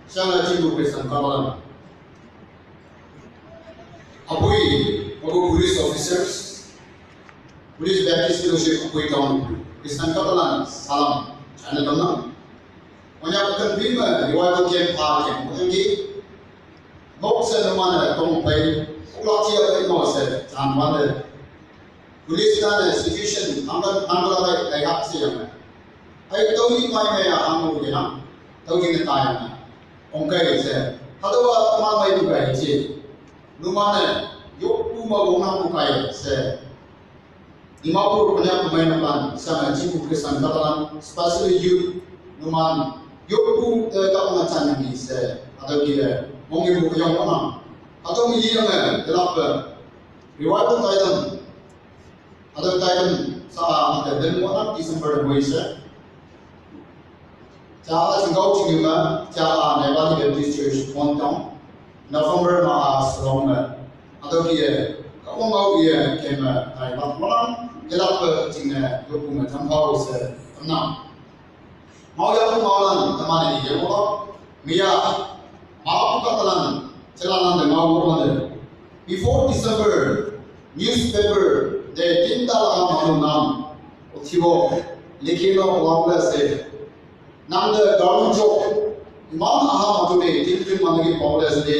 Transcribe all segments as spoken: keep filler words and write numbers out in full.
Sanga Chingu Christian Kapalan. Apui, Pagu police officers, Police Baptist Fellowship Apui Town, Christian Kapalan, salam, channel dong na. Onya bukan bima, riwai bukan pa, yang bukan gi. Mok sa naman na tong pay, ulak siya ay mo sa, chan wan de. Police na na situation, ang ang ang ay ay hak siya. Ay tawgi mai mai a ang mo gina. Tawgi na tayo na. Ong kai se. Hadawa tama mai tu kai se. Lumane, yok pu ma wong na pu kai se. Dimapur punya pemain pan, sana Chingu Christian Kapalan, especially youth, numan, yok pu eh ka ma chan ni se. Atau kira, mong ibu yang mana. Atau mi yang eh, delap eh. Revival tayo. Hada tayo sa, ah, hada den mo na December mo isa. Cha a chingkau chingyuma, cha a Nepali Baptist Church Mon Town, November ma a Shillong ma. Hada kiye, ka mo mau ye kema tai ma mo na, ye la pe ching ne, yo pu ma chang pau se, na. Mau ya pu mau lan, teman ini ye mo. Miya, mau pu ka talan, chela lan de mau mo de. Before December, newspaper de tinta la ma nam. Otibo, likino wabla se. Nam de garun chok, imam aha ma tu de tinta ma lagi wabla se de.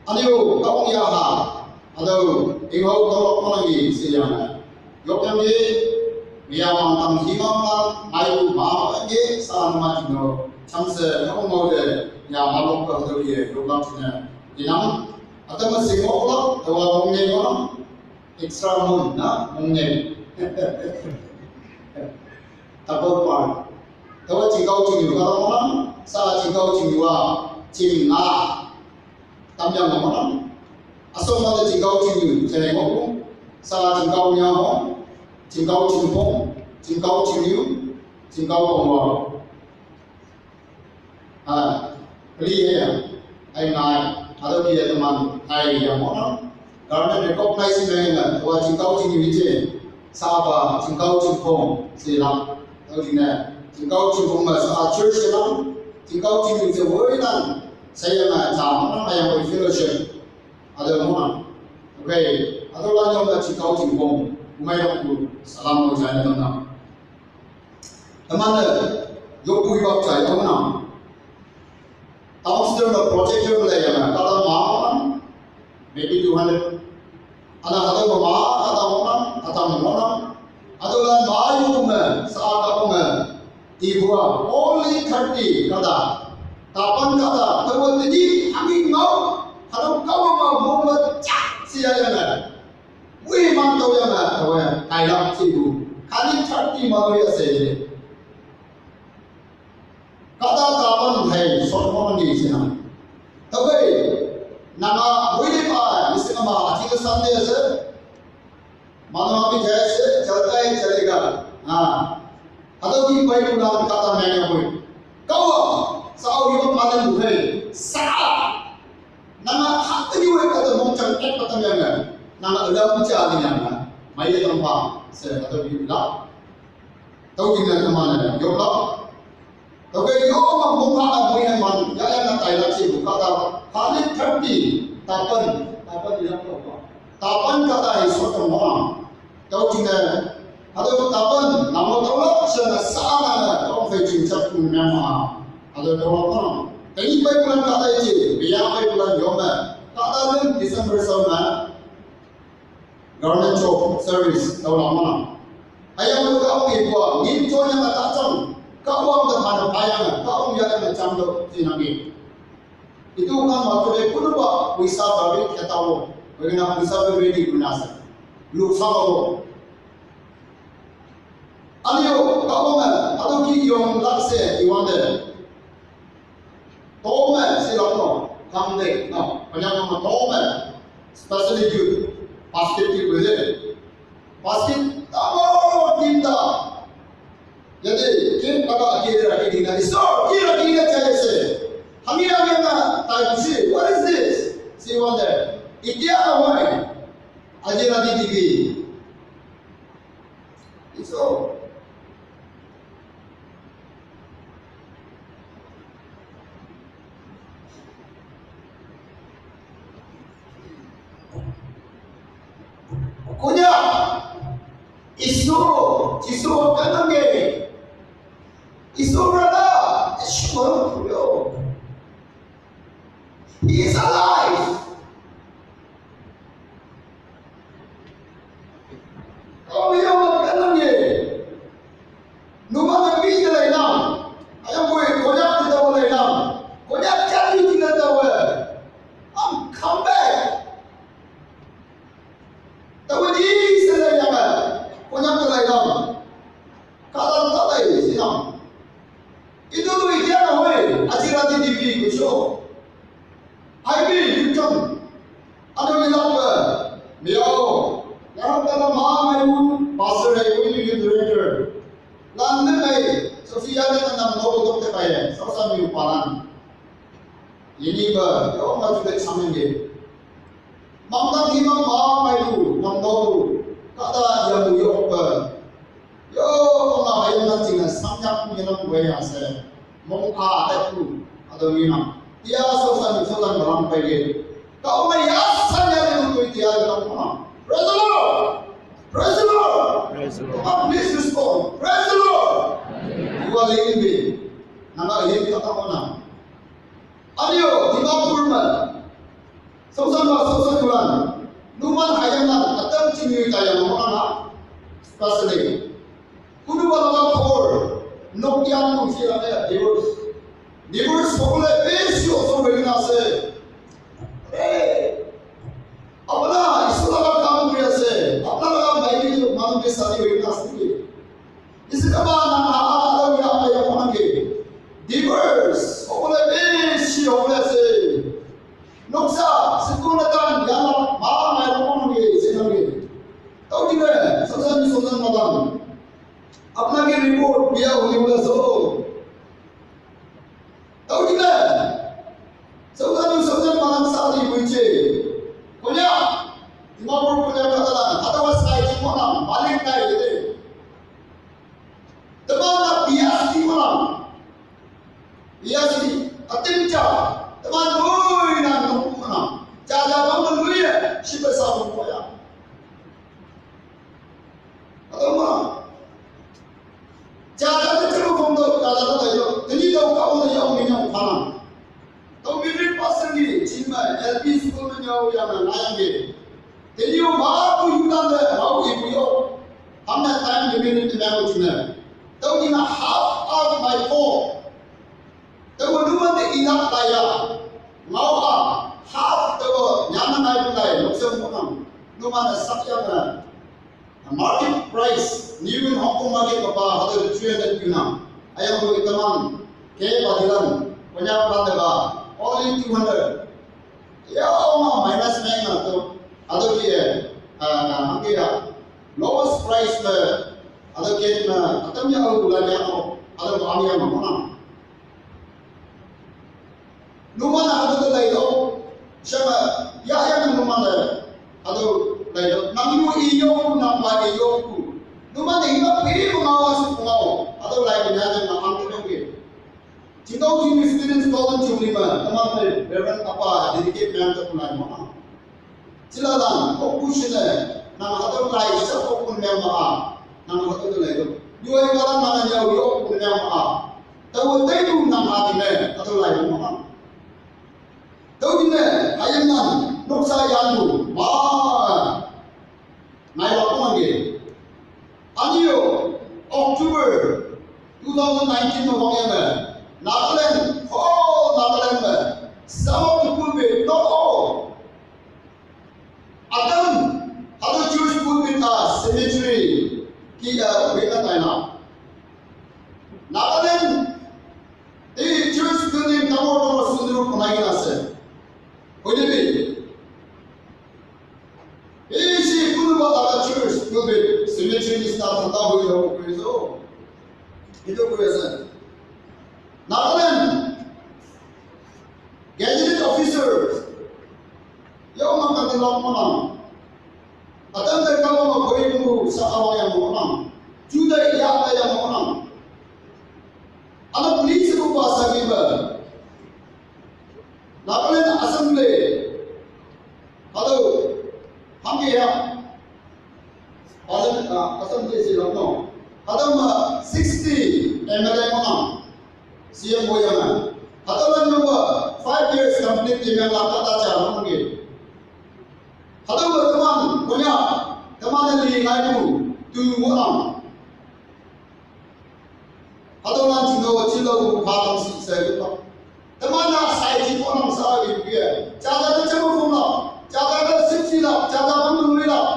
Aniu, ka ong ya ha. Ado, ingo to ko lagi se ya. Yok yang de, miya mang tam himang ma, mai u ma yang de, sa ma jino. Cham se, ka ong mau de, ya ma lok ka do ye, yok lang chine. Inang, atama singok la, tawa mong ne ko, extra moon na, mong ne. Double part. Tawa chingkau chingyu ka la mo na, sa chingkau chingyu a, ching nga. Tam yang mo na. Aso ma de chingkau chingyu, chene mo ko. Sa chingkau nya ho, chingkau chingpong, chingkau chingyu, chingkau pong wa. Ah, peli ya. Ai ngai, ado kiye teman, ai ya mo na. Garnet recognize me na, wa chingkau chingyu che, sa ba chingkau chingpong, se la. Ado kiye, chingkau chingpong ma sa church se la, chingkau chingyu se woi lan, sa ya na cha mo na, ai ya woi fellowship. Ado mo na. Okay, ado la nyom na chingkau chingpong, umai la ku, salam mo jai na na. Teman ne, yo pui bak chai ko na. Town center na project yo le ya na, kata ma, maybe two hundred. Ana hada ma, kata mo na, kata mo na. Ado la ma yo me, sa ka mo me. Ibua, only thirty, kata. Tapan kata, tawa tadi, hami ngau, hada kawa ma, mo ma, chak, siya ya na. Wi man tau ya na, tawa, kai lak si bu. Kani thirty ma ya se. Kata kapan hai, sot mo ni sina. Tabai, nama, wili pa, isi nama, aji ke Sunday ase. Mano ami jai se, chalta hai chalega. Ha. Hado ki pai punan kata mene hui. Kawa, sao hiwa madan duhai. Sa. Nama hak ni wai kata mong chang ek kata mene. Nama alam cha ni nama. Mai ye tampa, se hado ki la. Tau jingna kamana, yokla. Tau ke yo ma mukha a mui na man, ya ya na tai la chi mukha ta, hali thirty, tapan, tapan ni la ko. Tapan kata hi so ta mo. Tau jingna, hado tapan, namo tau la, sa na sa na na, tau fai jing chap kun na ma. Hado tau la ko. Tani pai bulan kata chi, biya pai bulan yo ma. Kata len December sa na. Government job service tau lam mana. Ayang lu ka ong ibu, ngin cho nya ka ta chang, ka ong da pan pa yang, ka ong ya da chang do ti na mi. Itu kan ma tu de kunu ba, wisa ba ri ka ta wo, wena wisa ba ri di guna sa. Lu sa wo. Aliyo, ka ong a, ado ki yong lak se, iwan de. Tome, si lak no, kam de, no, panyang nama tome, especially youth, basket ki bede. Basket, tamo, tinta. Yade, kin kaba akira kidina, iso, kira kidina chahiye se. Hami hami na, tai kusi, what is this? Si wonder. Itia awai. Ajira di T V. Iso. Punya. Isu, Jisu kanang ge. Isu rada, Isu yo. He is alive. Kau yo kanang ge. Numa na mi de lai na. Ayang boy, Goliath de lai na. Goliath kan ni de lai. I'm come back. Tawa di sila yang, kunyang talay lang. Kalang talay silang. Ito to ikiya na hoy, ajira di dibi kusyo. Ay bi, yun chong. Ano nila pa? Miyaw. Ngarang ka na mga ngayon, pastor ay yung yung director. Lang na may, so siya na nang lokotok te kaya, so sa miyo palan. Ini ba, yo ma tu de chamen ge. Mang dang hi mang ma mai lu, mang do lu. Ka da ya mu yo ba. Yo ma ha yang na jing na sang yak mi na wei ya se. Mong a de lu, a do mi na. Tia so san so san ram pai ge. Ka o ma ya san ya lu tu tia de na. Praise the Lord. Praise the Lord. Praise the Lord. Come on, please respond. Praise the Lord. You are leading me. Nang a yin ka ta na. Anyo, Dimapur man. Sosan ba, sosan kulan. Numan hayam nan, atam chingyu tayam mo na. Pasal ni. Kudu ba la por. Nok yang mo siya ya divorce. Divorce ko le besi oso beri na se. Eh. Apna isu laga kam kuri ase. Apna laga mai ki manu ke sadi beri na se. Isi kaba na ha ha ha ya ya ya ko hange. Divorce. Obole besi obole se. Noksa, situ na tan ya la ma ma ko hange se hange. Tau di ne, sosan ni sosan madan. Apna ke report biya holi bola so. Tau di ne. Sosan ni sosan madan sa di buiche. Konya. Dimapur konya katalan. Otherwise, I think one malik na ide. Teman na bias di mana? Bias di atin cha. Teman lui na nungku mana? Cha cha bang lui ya, si besar nungku ya. Atau mana? Cha cha tu cuma phone tu, cha cha tu tayo. Tini tahu kau tu yang minyak panas. Tau Bibrik pastor ni, chima L P school ma nyau ya na ngai nge. Teni yo ma ku yu dan de, ma ku ibu yo. Hamna time de minute de ma ku chima. Tau ni na half of my thought. Tau numan de inak laya. Ngau ha, half tau nyaman ai pulai, lok se mo nang. Numan de sak ya na. Market price, new in Hong Kong market ba, ba, hundred, three hundred yun ang. Ayang ko itaman, ke ba dilan, kanya ba de ba, only two hundred. Ya, o ma minus nine na to, ado ki, ah, hangke ya, lowest price na, ado ke na, atam ya ko bulan ya ko, ado ko am ya ma, ma. Numan na hadu de lai lo. Shama, ya ya na numan na hadu lai lo. Nang yu i yo ku, nang ba i yo ku. Numan na ima pe ko ma wa su ko ma o. Hadu lai ko nya na ma ang ko ke. Jingdong jing students ko dan jing lima. Teman na Reverend Apa dedicate man to ko lai mo. Chilalan, oku shine, nang hadu lai sa oku ne ma a, nang hadu lai do. Yuai walan mana nyau yo oku ne ma a. Tawo taidu nang hadu ne, hadu lai do ma a. Tau dine, hayam nan, noksa yan du, ma. Nai wa ko mange. Anyo, October two thousand nineteen no wang ya me. Nagaland, whole Nagaland me. Some of the pulpit, not all. Atam, hadu Jewish pulpit a cemetery ki a wena taina. Nagaland, the Jewish building tower tower sundru konaina se. Hoine bi. Isi kunu ba aga Jewish pulpit cemetery ni sta thanda hui ho kuri so. Ito kuri se. Nagaland, gazetted officers, yau ma kati lak manang. Atan da kama ma koi kunu sa awa yang manang. Juda ya da yang manang. Ana police ko pa sa ki ba. Nagaland Assembly. Hadu, hangke ya. Yang, hatüolan nyüpa five years complete yemeng la kahta ja nangki. Hatüopa teman, Konyak, teman-e li ngaipu, tu ngohnang. Hatüolan jingne-o jilao pu pha tang shi she pa. Teman-a shai ji ngohnang sha ipu-e. Jaja te jeme phonglak, jaja te shipjilak, jaja te mongluilak.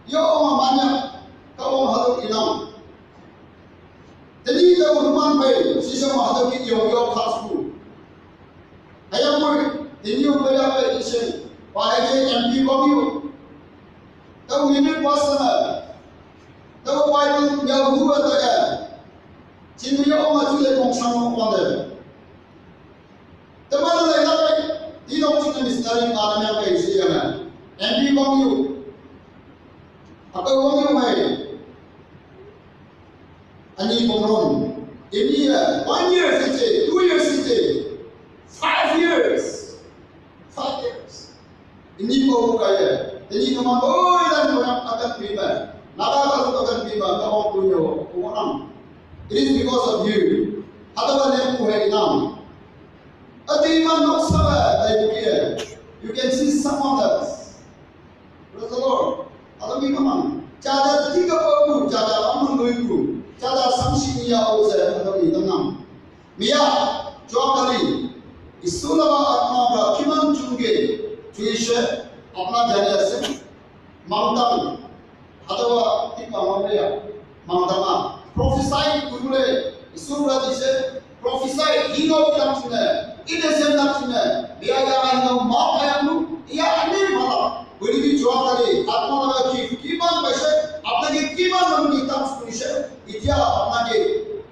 Yo, ma manya, Kahwang hatüo inang. Tenyih tao numan phei, shisha ma hatüo ki yo yo khaspu. Hüyangpoi, tenyih phei ya phei ishe, pa hei M P Wangyu. Tao minute pastor ne. Tao Bible ya hu ba ta ya. Jin mi yo ma ju le kong shang wang de. Teman-e lei la pei, tinok jingne missionary pa ne meng pei sheyange. M P Wangyu. Ape Wangyu mei. Ani Pongron. Ini ya, one year sije, two years sije, five years. Five years. Ini pa kaiye. Ini teman-o ilan Konyak akan pime. Naga kalu akan pime. Kahwang punyo. Kumang. It is because of you. Hatüowa ne pu hei inang. Ati iman noksa ba, like, yeah. You can see some of us. Praise the Lord. Hatüo mi kamang. Jaja tika pa pu, jaja amang lui pu, jaja sangshi ni ya o she, hatüo mi tamnang. Miya, jua kali. Isu nama atma pra kiman jungke, juishe, apna jani ase. Mangtang, hatüowa tipa ngao le ya, mangtang a, prophesy kuri le, Isor pra jise, prophesy, hino kilang sine, ine sen nak sine, ya ya hino ma payang lu, ya ani mala, wili bi jua kali, atma laga ki, kiman paise, apna ke kiman namu ki thanks kurise, itya apna ke,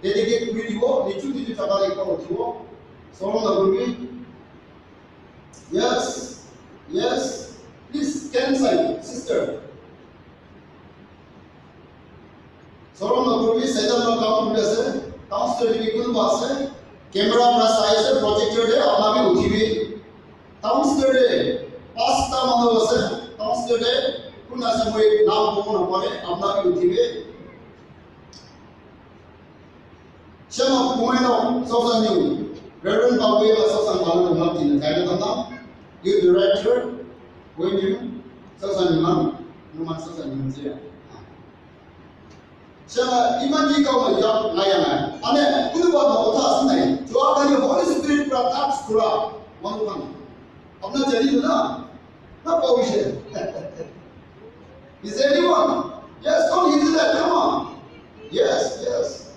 dedicate kuri dibo, nichu nichu jaga le ikko dibo, soron na kuri. Yes. Yes. Please, can side, sister. Soron na kuri, Satan na kam kuri ase. Downstairs te kono ba ase. Camera pra sai ase, projector te apna bi uthibi. Downstairs te pasta manu ase. Downstairs te kono ase moi naam kobo napare, apna bi uthibi. Shema kumai no, sosa nyu. Reverend Babu ya sosa balu no mati na kaya tanda. You director, when you, sosa nyu man, no man sosa nyu je. Shema iman ni kau ma ya, ngaya na. Ane, kudu ba no ota sunai. Jua kani Holy Spirit pra touch kura, wanu kan. Apna jani tu na. Not always. Is there anyone? Yes, don't hit that. Come on. Yes, yes.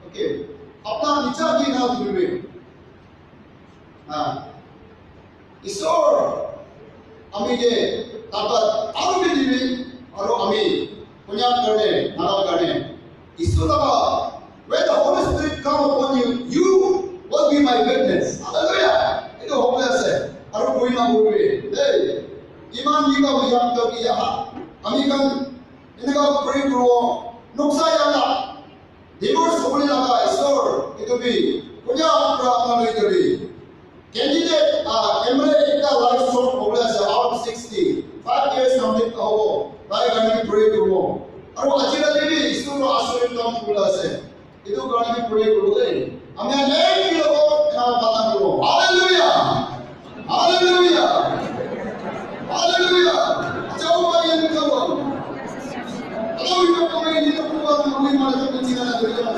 Okay. Apna nicha ki na dulbe. Ha. Isor. Ami ke tabat aru ke dibe. Aru ami. Konyak karne, Naga karne. Isor laga, when the Holy Spirit come upon you, you will be my witness. Hallelujah. Itu hope ase. Aru koi na koi. Hey, iman ni ka yang to ki yaha. Ami kan, ini ka pray kuro. Nuksa ya la. Divorce hobole laga Isor, itu bi, Konyak pra apna loi kari. Candidate, ah, M L A ekta life short hobole ase, out of sixty. Five years complete hobo. Tai karne pray koribo. Aru aji rati bi Isor lo asori kam hobole ase. Itu karne pray koribo de. Ami anek ki logot ena prarthana koribo. Hallelujah. Hallelujah. Hallelujah. Jao ba yan ka ba. Hallelujah. Kami ni ko ba na mui mara ko ni na ko ya.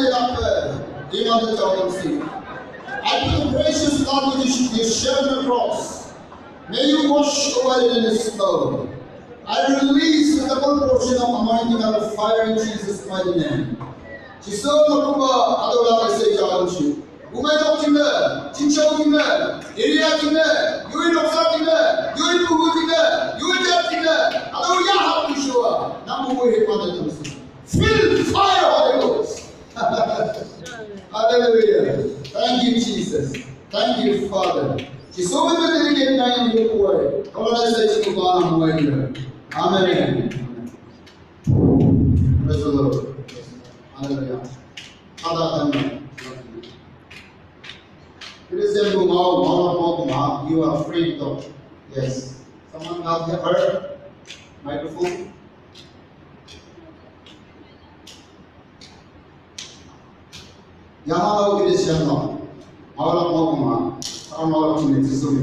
I put the precious blood which you shed on the cross. May you wash away it in this flow. I release the double portion of anointing and of fire in Jesus' mighty name. Jisu nakuba adola ese jalanshi. Umai dokime, chinchokime, area kime, yui noksa kime, yui pugu kime, yui jat kime, ado ya hap Yeshua, namu hui pada tamsi. Feel fire, Holy Ghost. Hallelujah. Thank you, Jesus. Thank you, Father. Jisu we dedicate nine in your word. Kolonai sai chiku bana muai. Amen. Praise the Lord. Hallelujah. Father, thank you. It is a mao, mao, mao, mao. You are free to talk. Yes. Someone have her microphone? Yamalo Christian no. Mawala mo kuma. Saka mawala kini Jisu mi.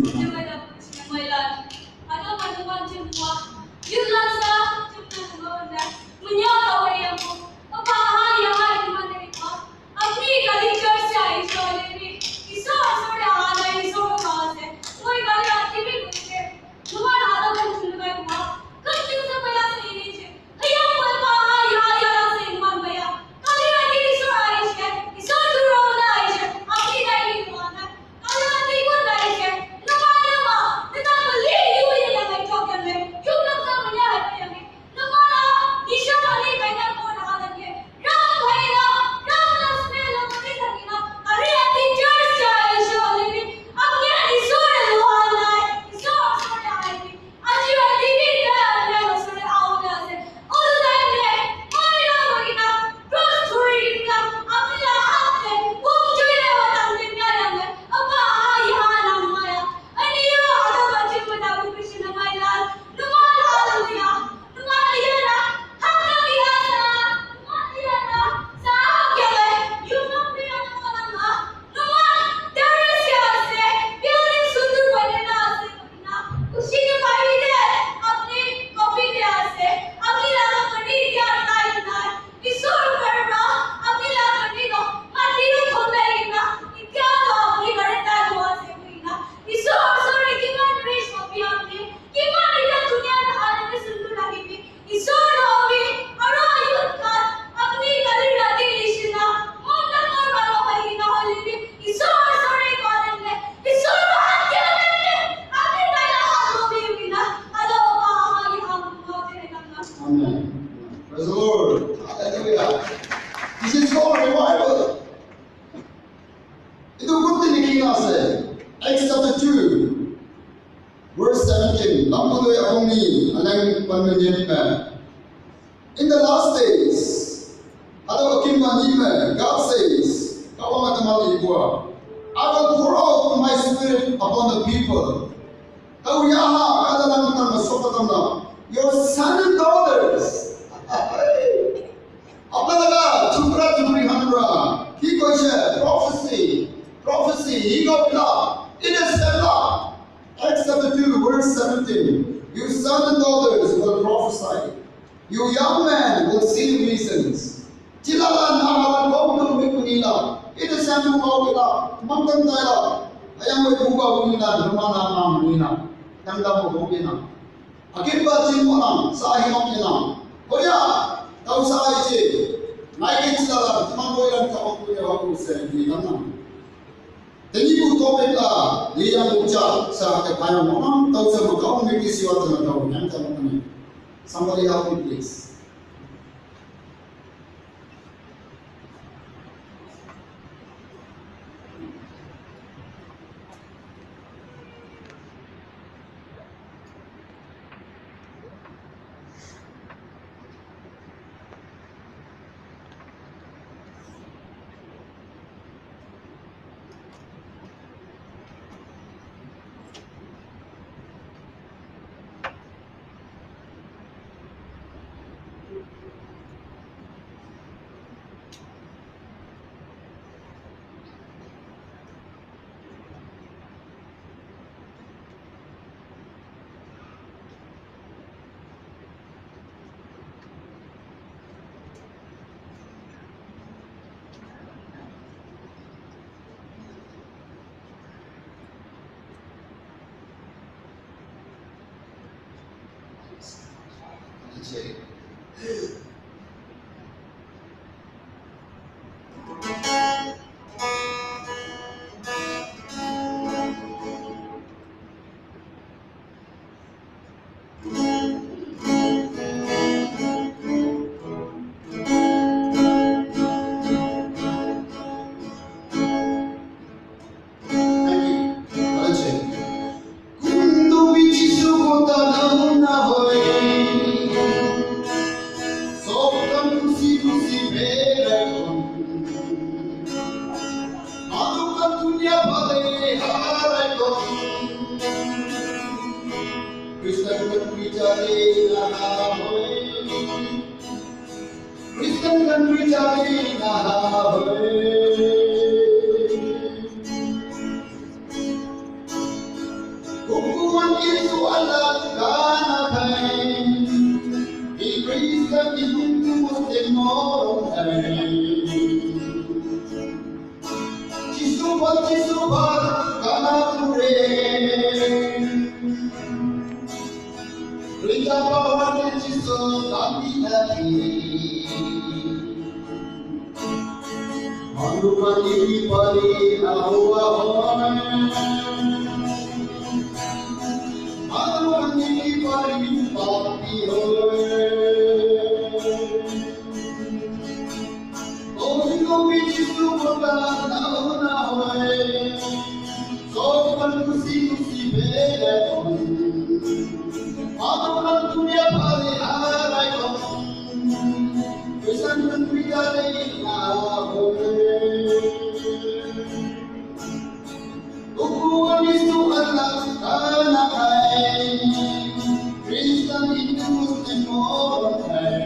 Amen. Praise the Lord. Hallelujah. This is called revival. Itu good thing in us. Acts chapter two, verse seventeen. Lampu tu ya kami, alang panmenit me. In the last days, ada wakil manime, God says, kawang ada mali gua. I will pour out my spirit upon the people. Kau yaha kada lang tang sopatamna. Your son and daughters. Apalaga, tupra tupri hamra. He goes prophecy. Prophecy. He got love. It is a love. Acts chapter two, verse seventeen. Your son and daughters will prophesy. Your young men will see visions. Chilala na hala gom dum mi kunila. It is a mukau ila. Mangkam taila. Ayang we buka kunila. Rumana mam kunila. Tangda mo kunila. Akin ba chin mo lang, sa ahi mo kinang. Koya, tau sa ahi chi. Nai kin sila lang, tumang koy lang tau koya wa ko se ni lang lang. Tani bu topic la, li yang bu cha, sa ke payang mo lang, tau sa mo kau mi ki siwa tana tau, yang tau mo ni. Somebody help me, please. Check. Thank you. Let's sing. Kundu bichi suko tadana hoy. Sokan kusi kusi bere kon. Adukan dunia bale harai kon. Kristen kan bichare na hoy. Kristen kan bichare na hoy. Hukuman Yesu Allah kana kai. Di Kristen di hukuman temor kai. Jisu ba, Jisu ba, kana ture. Rita ba, Jisu, kami lagi. Manu mani pari ahu ahu. Manu mani pari papi ho. Ohi ko bichi tu bota na na hoy. Sokan kusi kusi bere kon. Adukan dunia bale harai kon. Kristen kan bichare na hoy. Hukuman Yesu Allah kana kai. Kristen itu Muslim orang kai.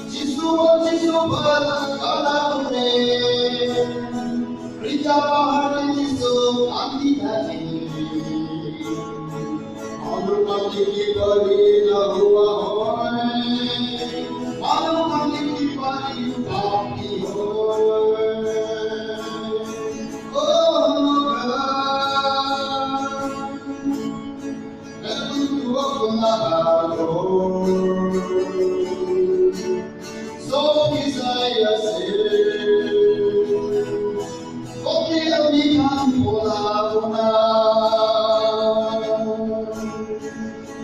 Jisu ba, Jisu ba, kana ture. Rita ba, Jisu, anti dati. Alu kami ki pari na hua hoy. Alu kami ki pari papi hoy. Oh God.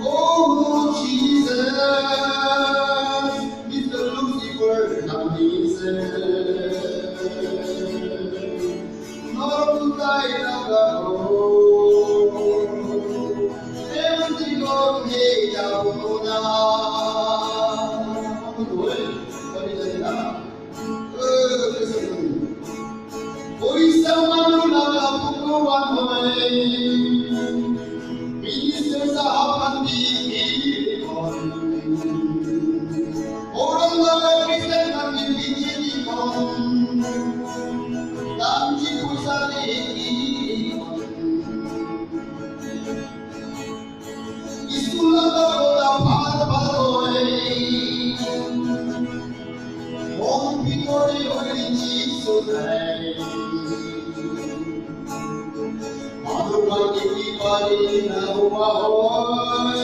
Oh, Jesus, Mister Lucifer, come Jesus. Minister sahab kan di. Orang lama Kristen kan di. Lamchi puisa de. Isula da boda bhar bhar hoy. Mon bhitore hoy Jisu nai. Manu mani ki pari na hua hoy.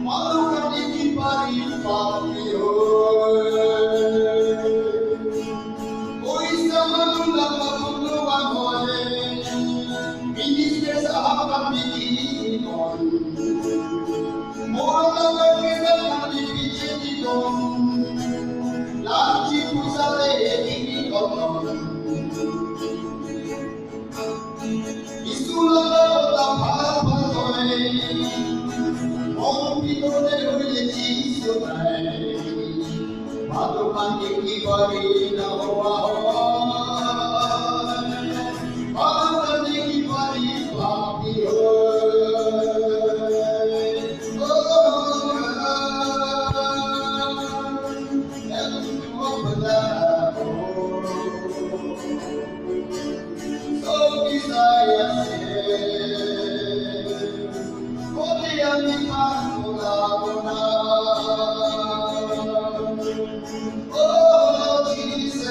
Manu mani ki pari papi hoy. Oi samanu lama Bhagwan hoy. Minister sahab kami ki kon. Mora lama Kristen kami piche ki kon. Lamchi puisa de ki kon. Isula da bhar bhar hoy. Mon bhitore hoy Jisu nai. Bhagwan ki pari na hua hoy. Bhagwan ki pari papi hoy. Oh God. Oh, Jesus,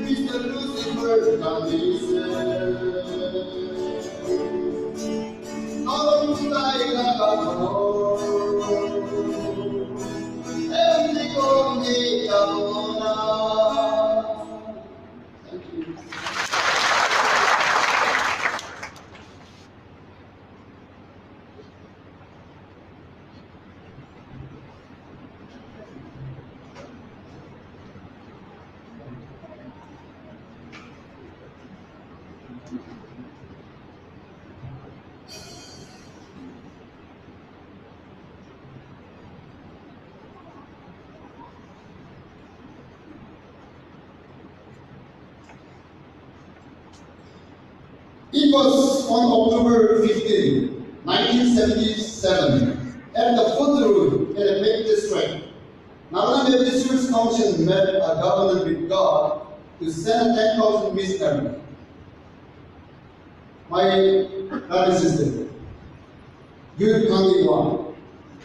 Mister Lucifer, come Jesus. It was on October fifteenth, nineteen seventy-seven, at the Fuzirou in the Baptist Church. Nagaland Baptist Church Council met a covenant with God to send ten thousand missionaries. My brother and sister, youth coming one.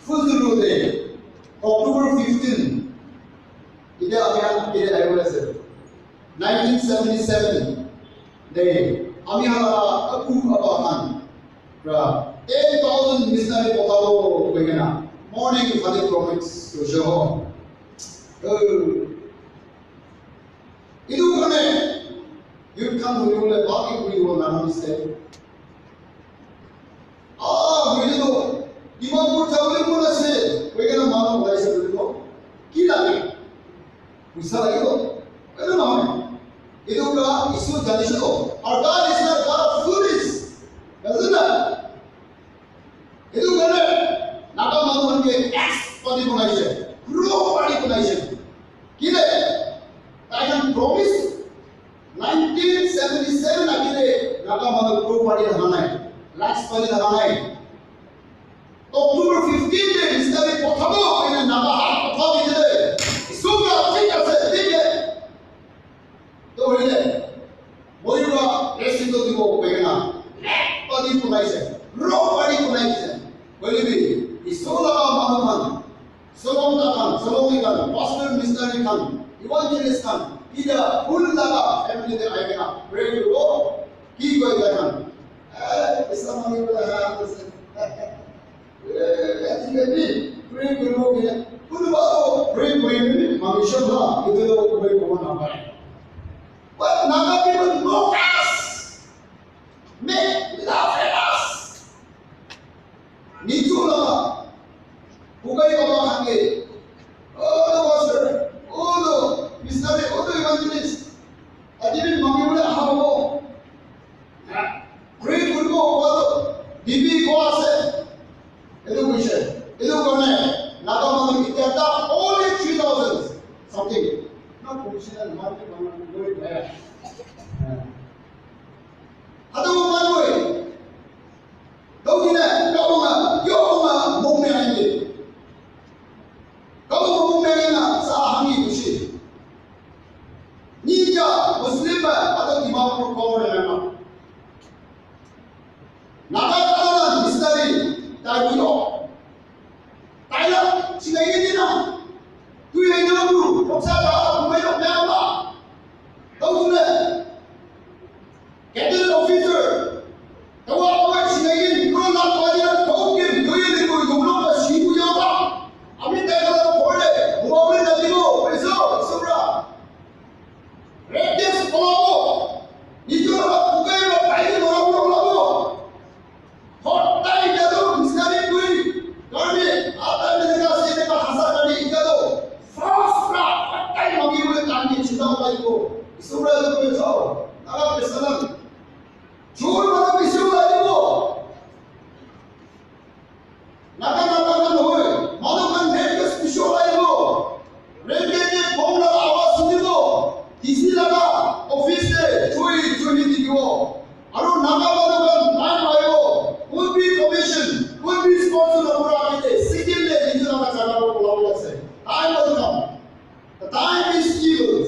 Fuzirou Day, October fifteenth. Ite abia, ite ayuase. Nineteen seventy-seven Day, ami hala aku abahan. Ra, ten thousand missionary potalo koikena. Morning fadi promise to Jeho. Oh. Itu karne, youth khan huni bole baki kuri ho naam se. Ah, hoile to, Dimapur jabole mon ase, koikena manu olaise hoile to, ki lage? Poisa lage to. Etu nohoi. Etu pura Isu janise to. Our God is not God of foolish. Doesn't it? Etu karne Naga manu khan ke X party banaise, crore party banaise. Kile? Tai khan promise nineteen seventy-seven agile Naga manu crore party laga nai, lakhs party laga nai. October fifteen te missionary pothabo koina Naga hat potha dile. Isu ka thik ase, thik hai. To hoile, moi pura blessing to dibo koikena, lakh party banaise, crore party banaise. Hoile bi, Isu laga manu khan, Solomon khan, Solomon khan, pastor, missionary khan, evangelist khan, ida full laga family te ahi kena pray kuro, ki koi tai khan. Eh, Islam manu pura ha, eh, pray kuribo kile, kunuba to pray kuribo, mangishon na, etu to pray kuribo napare. But Naga people no fast. Make love and us. Nichu laga. Bukai baba khan ke. Oh, the pastor. Oh, the missionary. Oh, the evangelist. Adi bin mangi bole aha hobo. Pray kuribo, kowa to, dibi kowa ase. Etu koise. Etu karne, Naga manu itya tak only three thousand something. Na, professional market manu koi bhai. Hadu manu. Dau kine, kau ma, yo ma, mong me aye. Kau ma mong me aye na, sa hangi kushi. Ni kya Muslim ba, atau Dimapur kau na na. Naga kala na missionary, tai kuyo. Tai la, sinai ni na. Tu ye na tu, loksa ka, kumai lo me ama. Kau tu ne. Cadet officer, tawa tawa sinai ni, pro la tawa ni, kau kim, tu ye ni ko, yung lo ka, si kuya ba. Ami tai kala kore, mo ami na di mo, peso, sobra. Redness kolabo. Nijor hak bukai lo, tai kolabo, kolabo. Hot tai jado, missionary kuri. Karne, ata ne ka se ne ka hasa karne, jado. First pra, hot tai magi bole karne, chinta utai ko. Isura jado peso. Naga pesalan. Chor manu bishi ulai dibo. Naga, Naga khan nohoi, manu khan red gate bishi ulai dibo. Red gate te bomb laga awaz sunibo. D C laga office te chui, chui dikhibo. Aru Naga manu khan time ahibo. Kun bi commission, kun bi sponsor nokura age te, Sikkim te nijor laga jaga ko ulabo ase. Time will come. The time is evil.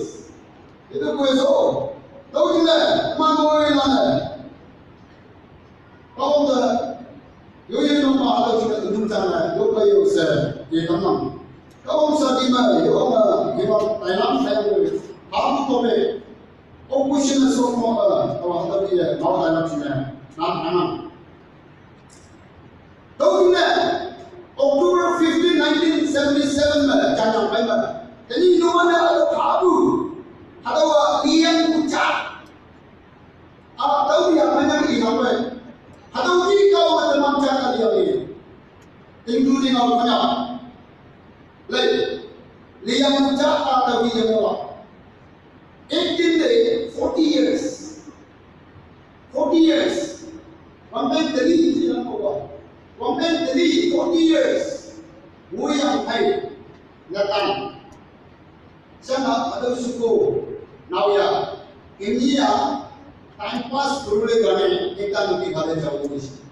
Etu koi ase, oh, tau jile, iman moi lane. Kau ta, yo ye no ma ta jile, dum jana, yo ka yo se, ye tamam. Kau sa di ma, yo ma, ye ma, tai lam sai mo, ha tu to me. O kushi na so mo ka, kau ha ta di ye, ma tai lam si me, na, na, na. Tau jile, October fifteen, nineteen seventy-seven me, jana mai ma. Tadi no mana ada kabu. Ada wa liang kucak. Atau dia mana hilang we. Atau di kau ada macam tadi yang ini. Including our mana. Like, liang kucak atau di yang wa. Eighteen day, forty years. Forty years. One man tadi, you know, one man tadi, forty years. Wuyang hai, Nathan. Sana ada suku, now ya. Ini ya, time pass dulu deh kami, kita nanti pada jauh di sini.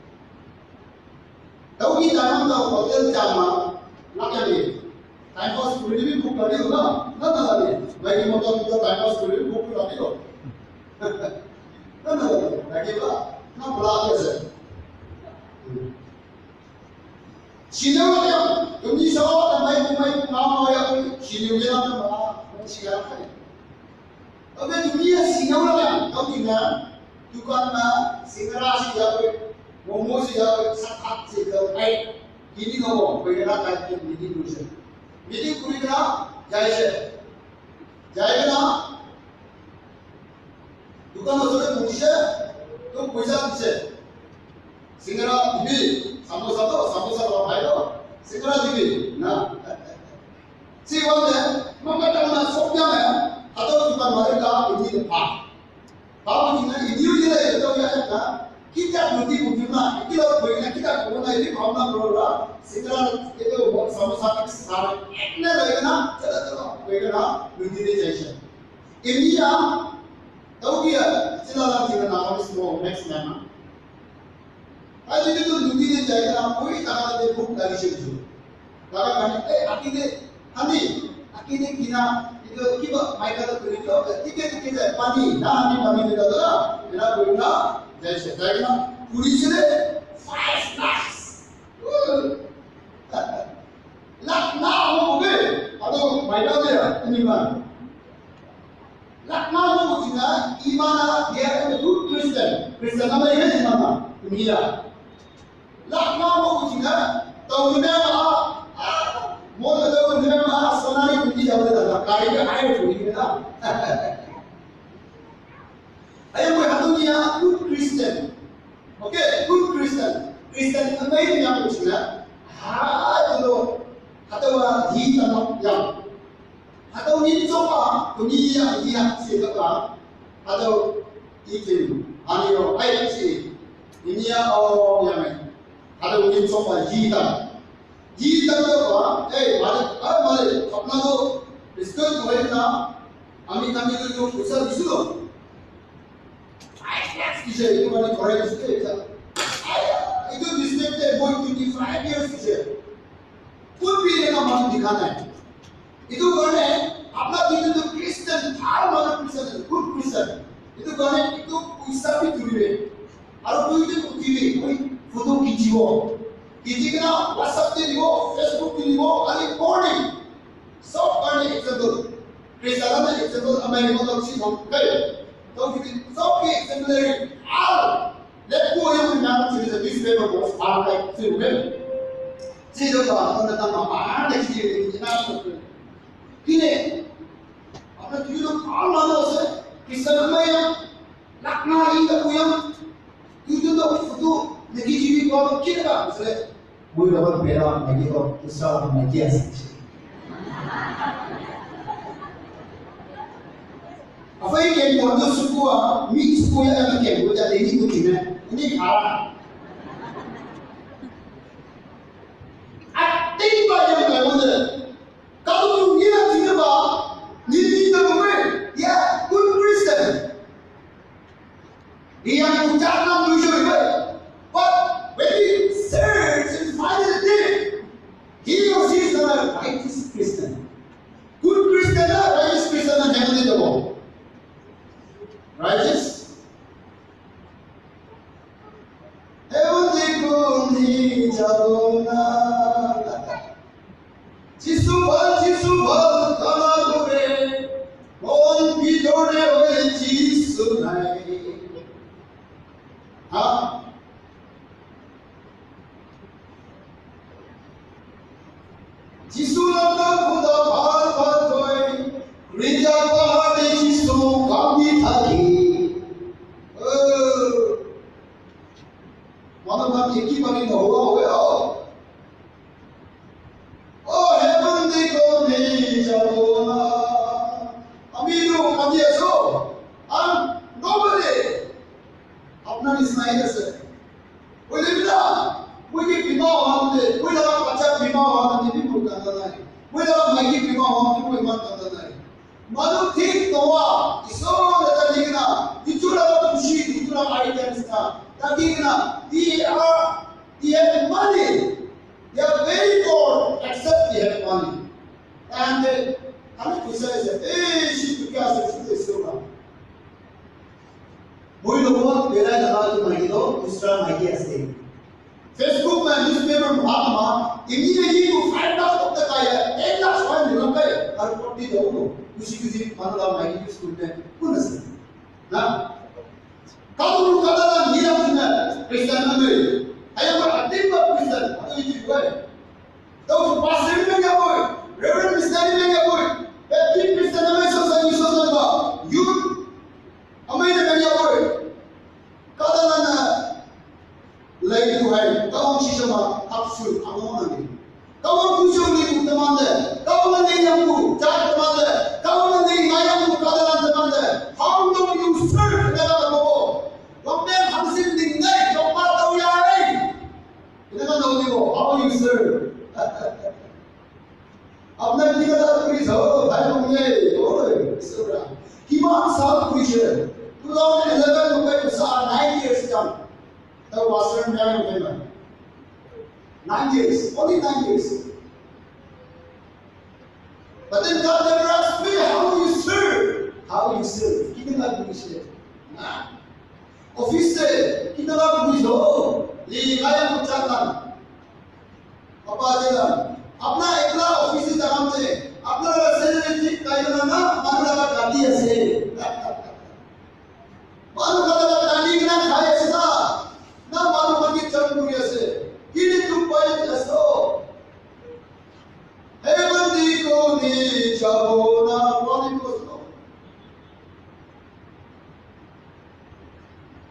Tau ki tanam tau hotel chama, nak yang ni. Time pass dulu ni book lagi tu lah. Nak tak lagi. Bagi motor kita time pass dulu ni book lagi tu. Nak tak lagi. Lagi lah. Nak pula apa sih? Sino yang kami sawa na mai kumai mama ya sino yang na ma siya kai. Abe dunia sino yang kau tina dukan na singara siya kai, momo siya kai, sakat siya kai. Ini no ko kena kai ini no se. Ini kuri na jai se. Jai na dukan masuk ke pungsi se, tu pungsi se. Singara dibi, samosa to, samosa to, hai to. Singara dibi, na. Si wan de, maka tang na sok ya ya. Atau kita mereka ini de pa. Babu jina ini uji de to ya ya. Kita buti buti na, kita buat na kita ko na ini kau na bro la. Singara itu samosa ke sara. Ekne lagi na, chala chala, lagi na, buti de jai se. India, Saudi, sila lang sila na kami semua next nama. Ayo itu tu dunia ni jaya na koi tak ada dia book lagi sini. Laga kami eh akide hani akide kina itu kiba mai kata tu itu tiket tiket pani na hani pani kita tu lah. Ina book na jaya se jaya na police le five lakhs. Lakh na mo be ado mai kata ya ini mana. Lakh na mo ko tina imana dia kan good Christian. Christian nama ini imana dunia. Lakh na mo ko tina tau dunia ma mo tau dunia ma sonari kunci jauh dah kari ke air tu ini na. Ayo mo hatu niya good Christian. Okay, good Christian. Christian ang may niya ko sila. Ha, ito. Hatawa di tanok yang. Hataw ni chopa ko ni ya ya se ka ba. Hataw itin ani yo ai si. Ni ya o ya mai. Hataw ni chopa di tan. Di tan to ba. Eh, male, ah, male. Apna to school ko hai na. Ami kami to jo kusa disu. Five lakhs kise itu mana correct state sa. Itu district te boy twenty five years kise. Kun bhi lena manu dikhana hai. Itu karne apna dil to Christian, bhal manu Christian, good Christian. Itu karne itu uisa bhi duribe. Aru dui din uthibe, koi photo khichibo. Khichi kena WhatsApp te dibo, Facebook te dibo, ali morning. Sob karne example. Christian na example amai mo to si hom kai. To kiti sob ke exemplary. Al. Let go yung na to the newspaper ko al kai si hom. Si jo ba to na ta ma ba de si ni na so. Kine. Apna tu to al na se. Christian amai ya. Lakh na in da kuyang. Itu to photo negative ko kira ka se. Mui dapat beda lagi to usah lagi asik. Apa yang kau buat tu suku ah, mix suku ya kan kau buat jadi ini tu kena. Ini kalah. Ating ba yang kau buat. Kalau tu dia tidak ba, ni ni tak boleh. Ya, good Christian. Dia yang ucapkan jujur baik. But when he search and find it deep, he or she is not a righteous Christian. Good Christian lah, righteous Christian lah, heaven itu. Righteous? Heaven itu ni jabo na. Jisu bhal, Jisu bhal, kala kore. Mon bhitor te hoi Jisu nai. Ha? Jisu lata khuda bhal bhal koi. Manu thik nohoa, Isor la ta dikena, itu la khushi, itu la idea nisina, ta dikena, they are, they have money, they are very poor, except they have money. And they, and they say, eh, shi tu kya se, shi tu se. Moi logot berai laga tu maiki toh, dusra maiki ase. Facebook ma, newspaper ma, ma, immediately to five lakh tak kaya, ten lakh five lakh kai, aru forty thousand, kusi kusi, manu la maiki school mein, kun ase. Na? Kamu kada la nira kuna, Christian ame. Aya ma atim ba Christian, atu iti koi. Tau pastor ni mengya boy, Reverend Mister ni mengya boy, Baptist Christian ame sosa ni sosa ba, youth, amai na mengya boy. Kada la na, Lai tu hai, kau ang shisha ma, hapsu, ang ang ang. Kau ang kusyo ni ku tamande, kau ang ang yang ku, chat tamande, kau ang ang yang ku, kadalan tamande. How do you serve? Kena kata mo. Waktu yang hamsin ding nai, kau pa tau ya ai. Kena kata mo, how you serve? Apna kina da kuri sa, bhai, tumne, oi, sura. Kiman saal kurise? Two thousand eleven to kai sa nine years jam. The Western Bank of Nine years, only nine years. But then God never asked me, how you serve? How you serve? Kina da kurise? Na? Office se, kina da kurise? Li kaya mo chatan. Papa jila, apna ekla office se jagam se, apna salary thik kai na na, manu la gati ase. Manu khan la tani kena khai ase na? Na manu khan ke churn kuri ase. Kile tu pai ase? Heaven di ko ni jabo na kwani ko so.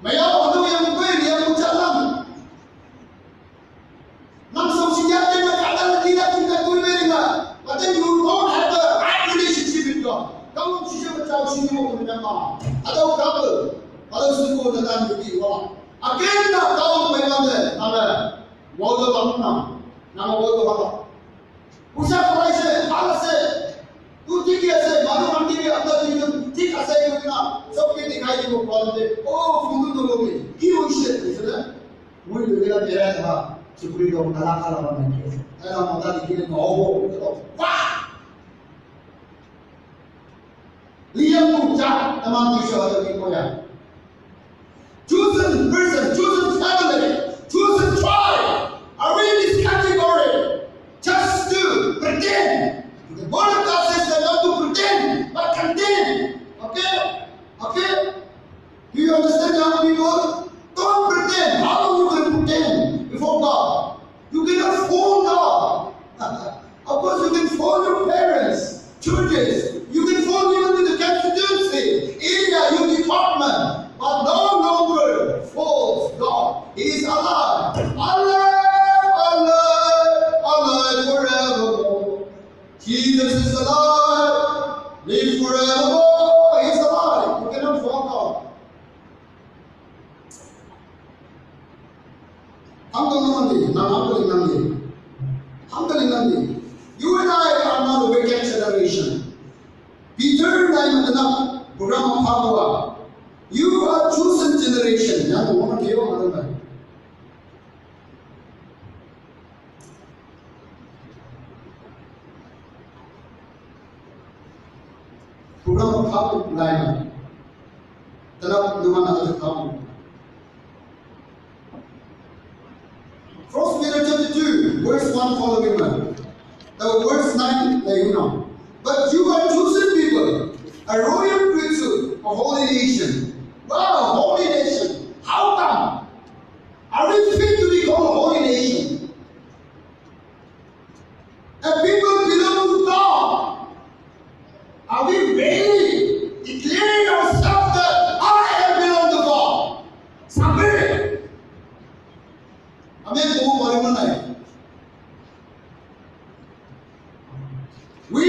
Maya wadu yang kwe yang kuchalang. Nang song si yate na kada la kina kina tu me ringa. But then you don't have the right relationship with God. Kamu sisi ma chao sini mo kuna ma. Ada kamu. Ada suku na dan di wa. Again na kamu mai mande. Nama. Wadu bang na. Nama wadu bang. Pusa kurai se, bhal ase. Tu thik ase, manu khan ke bhi apna thik ase, thik ase, sob ke dikhai dibo, bol de, oh, phone to loge, ki hoise, hoise na? Moi loge la bera tha, chukri to kala kala banai ke ase. Tara mota dikhi le nohobo, wah! Liam tu ja, taman tu sho hata ki koya. Chosen person, chosen family, chosen tribe are we in this category just to pretend? The word of God says that not to pretend, but contend. Okay? Okay? Do you understand, young people? Don't pretend. How you can pretend before God? You cannot fool God. Of course, you can fool your parents, churches. You can fool even to the constituency, area, your department. But no longer fools God. He is alive. Alive, alive, alive forevermore. Jesus is alive. Live forevermore. He is alive. You cannot fool God. Humble nandi, now humble nandi. Humble nandi. You and I are not a wicked generation. Peter and I, program of Pabua. You are chosen generation. Yang mana dia mana? Program of Pabua lain. Tanap numan ada Pabua. First Peter chapter two, verse one following on. The verse nine, like, you know. But you are chosen people, a royal priesthood, a holy nation. Wow, holy nation. How come? Are we fit to be called a holy nation? A people belong to God. Are we ready? Declaring ourselves that I am belong to God. Submit. Amen. We,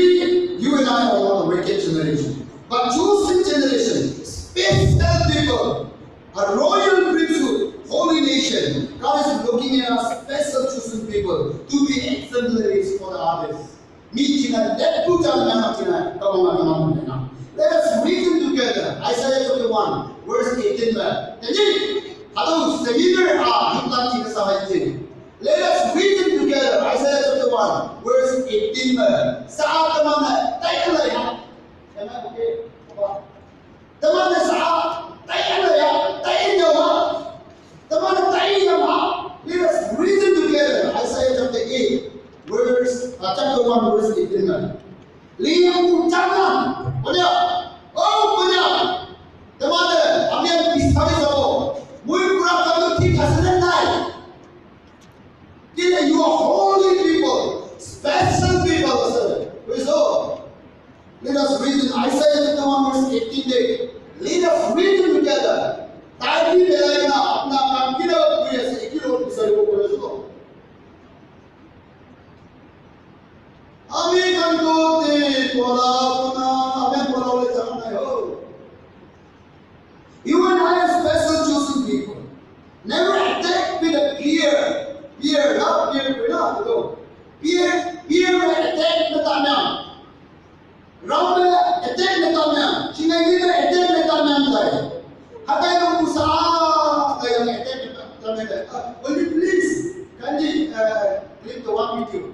you and I are not a wicked generation, but chosen generation, special people, a royal priesthood, holy nation. God is looking at us, special chosen people, to be exemplaries for the others. Mi china, let tu chal na china, come on, come on, come on. one, verse eighteen me. Tenyih, hatüo seminar a, yuplan ti ke sa hai je. Let us reason together. Isaiah chapter one, verse eighteen me. Sa teman-e, tai le ya. Teman, okay. Teman-e sa, tai le ya, tai le ya. Teman-e tai ya ma. Let us reason together. Isaiah chapter eight, verse, uh, chapter one, verse eighteen me. Liyang pu chang nang, punya, oh, punya. Teman-e, amen, pisari sabo. Mui pura kamu ti kasanan nai. Kile, you are holy people, special people, sir. Praise the Lord. Let us read in Isaiah chapter one, verse eighteen de. Let us read it together. Taiki belaina apna kam kile, punya se ikilo pisari ko, praise the Lord. Ami kan to te pola puna, amen pola ole chang nai ho. You and I are special chosen people. Never attack with a fear. Fear, not fear, fear, not to go. Fear, fear attack na tamyang. Ram attack na tamyang. Shingai ni attack na tamyang tai. Hakai no musa, kaya attack na tamyang tai. Ah, will you please kindly, uh, click the one video?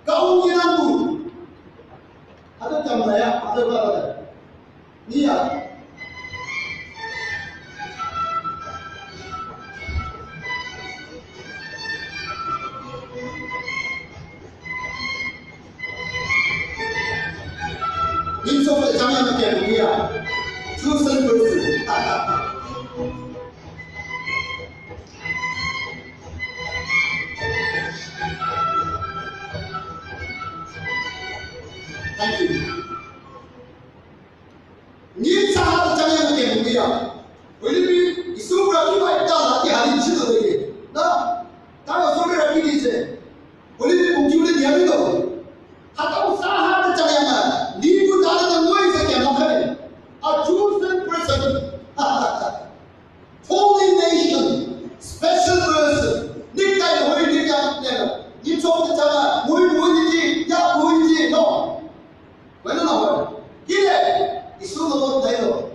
Kau ni nangku. Ada jam saya, ada berapa? Ni ya. Ni so ke jam yang ke ni ya. Chosen person. Thank you. Nyim saha to chang yang ke muya. Wili bi isu ra ki bai ta la ki halin chi to de. Na. Ta yo so ra ki di se. Wili bi pung ju de ya ni to. Hata u saha to chang yang. Ni bu da da ngoi se ke ma kare. A chosen person. Holy nation, special person. Nik kai hoi nik ya ne. Ni chok ta chang. Hoi hoi ni ji, ya hoi ji no. Wena na wena. Kile, isu lo lo dai lo.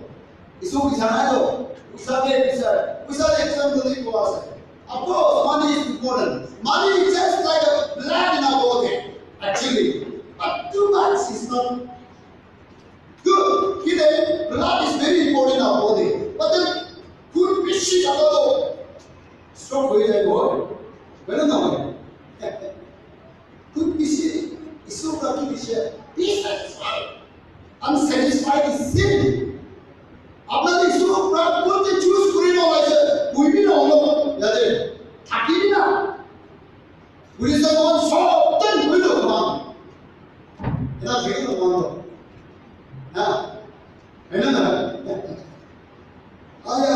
Isu ki sana lo. Usa de, usa, usa de exam to ni ko asa. Of course, money is important. Money is just like a blood in our body. Actually, but too much is not good. Kile, blood is very important in our body. But then, good piece of stroke hoi jai boy. Wena na wena. Good piece, isu ka ki piece. Be satisfied. Unsatisfied is sin. Apna isu pra kote choose kuri no laise, koi bhi na holo, yade. Thaki bhi na. Kuri sa kon sob tan koi lo ma. Ina bhi no ma. Na. Ina na. Aya.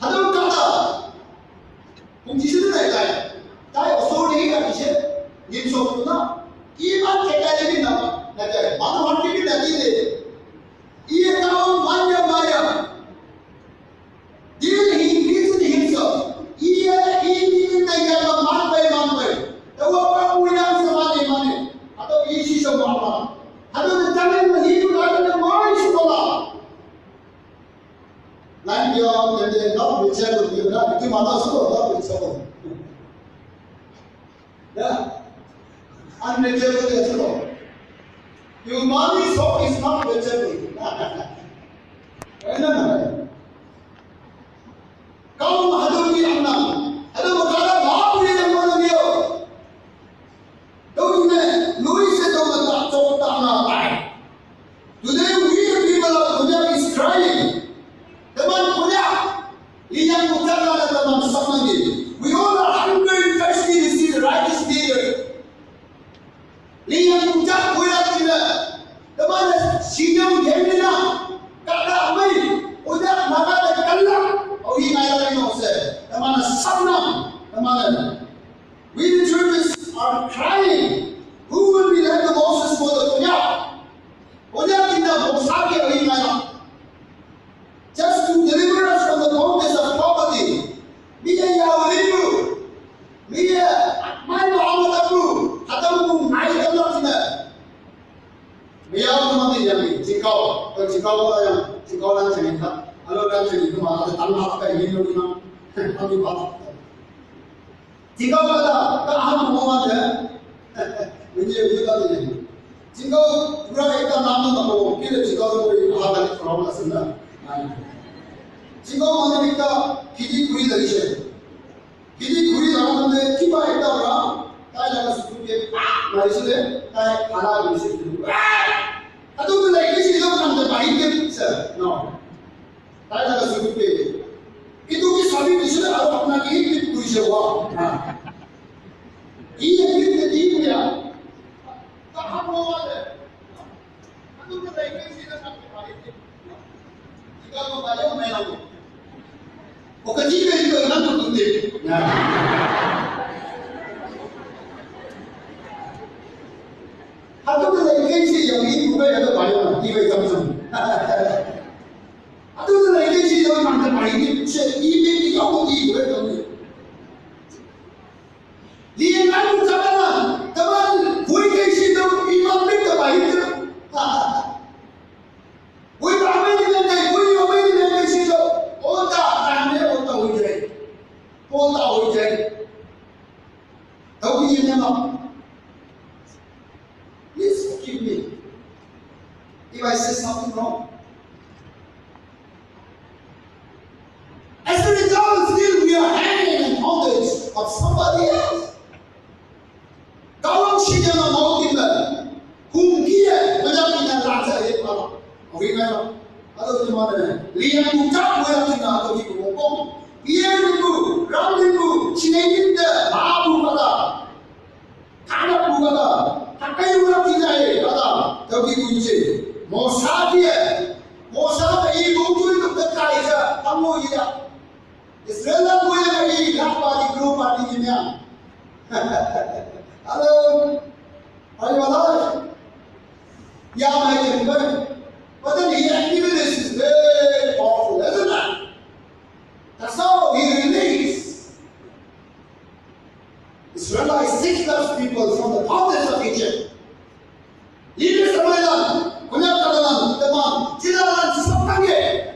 Hadu kata. Kung jisi tu nai tai. Tai authority ka jisi. Ngin so tu na. Iman ke kai ni na. Na kai. Manu han ki na ki de. Iye ka manya manya. Dil he increased himself. Iye ini na ya ma man pai man pai. Tawa pa ulang sa mane mane. Atau isi sa mama. Hadu na tamen ma hidu na na mai su mama. Line beyond, then they are not reachable. You are not, you are not so not reachable. Yeah. Unreachable as well. Humanity's hope is not reachable. Amen. Kau hadu ki amna. Hadu makara babu ye yang mana dia. Dong ne, lui se dong ne tak chok tak na tai. Today we the people of Konyak is crying. Teman Konyak, liyang Konyak na teman sama ni. We all are hungry and thirsty to see the righteous leader. Liyang Konyak Konyak ni. Teman sinyang yang ni na. Kata amai, Konyak maka de kalak. Oh, ini ayat ini se. Teman sama, teman. We the churches are crying. Who will be like the Moses for the Konyak? Konyak in the Mosaki Arena. Just to deliver us from the bondages of poverty. Miya ya ulimu. Miya mai Muhammad Abu. Hatamu mai Allah tina. Miya Muhammad Yami. Jingkao, jingkao la yang, jingkao la jingin ka. Alo la jingin ka ma, ada tang ha ka yin lo ni ma. Kami ba. Jingkao ka da, ka ha mo ma de. Ni ye ni da ni. Jingkao, pura ekta nam na mo, kile jingkao ko ha ka ni ko na sin na. Jingkao ma ni ka, kiti kuri la ni se. Kiti kuri la ni se, kiba ekta pra, tai la ka suku ke, ma ni se, tai hala ni se. Atu tu lai kisi lo nang de bai ke, sir. No. Tai laga suku pe. Itu ki sabi bisu na aru apna ki hit kurise wa. Ha. Iye hit ke di ya. Kaha mo wa de. Atu ke lai ke si na sabi bai ke. Ika ko ba yo me na mo. O ka ji ke ito na ko tu de. Ya. Atu ke lai ke si yo i ku ke ya ko ba yo na. Iwe jam jam. Atu na lai ke si lo man ta pai ni che i me ni yo ko ti ko to ni. Li na ku ta na ta man ku ke si lo i man me ta pai ni. Ku ba me ni me ke ku yo me ni me ke si lo. O ta ta me o ta o je. O ta o je. Don't you know? Please forgive me if I say something wrong. As a result, still we are hanging in bondage of somebody else. Kawang shi jana mautin da. Hum kiye, wajah kina laja ye pala. Okay, na? Ado tumane, liyan ku kap wala kina ado ki ko kong. Iye ku, ram ku, chinengin da, babu pala. Kana pugada, hakai ura tinae, ada, tauki kunje. Mosa dia, Mosa ta i bungtui tu tekai ja, kamu iya. Israel la kuya ka i, lakpa di group party ni mya. Hello, are you alive? Yeah, my dear. But then he activities is very powerful, isn't it? That's how he released Israelites, six thousand people from the bondage of Egypt. Leaders of Islam, Konyak Kadalan, Teman, Chilalan, Sisaptange.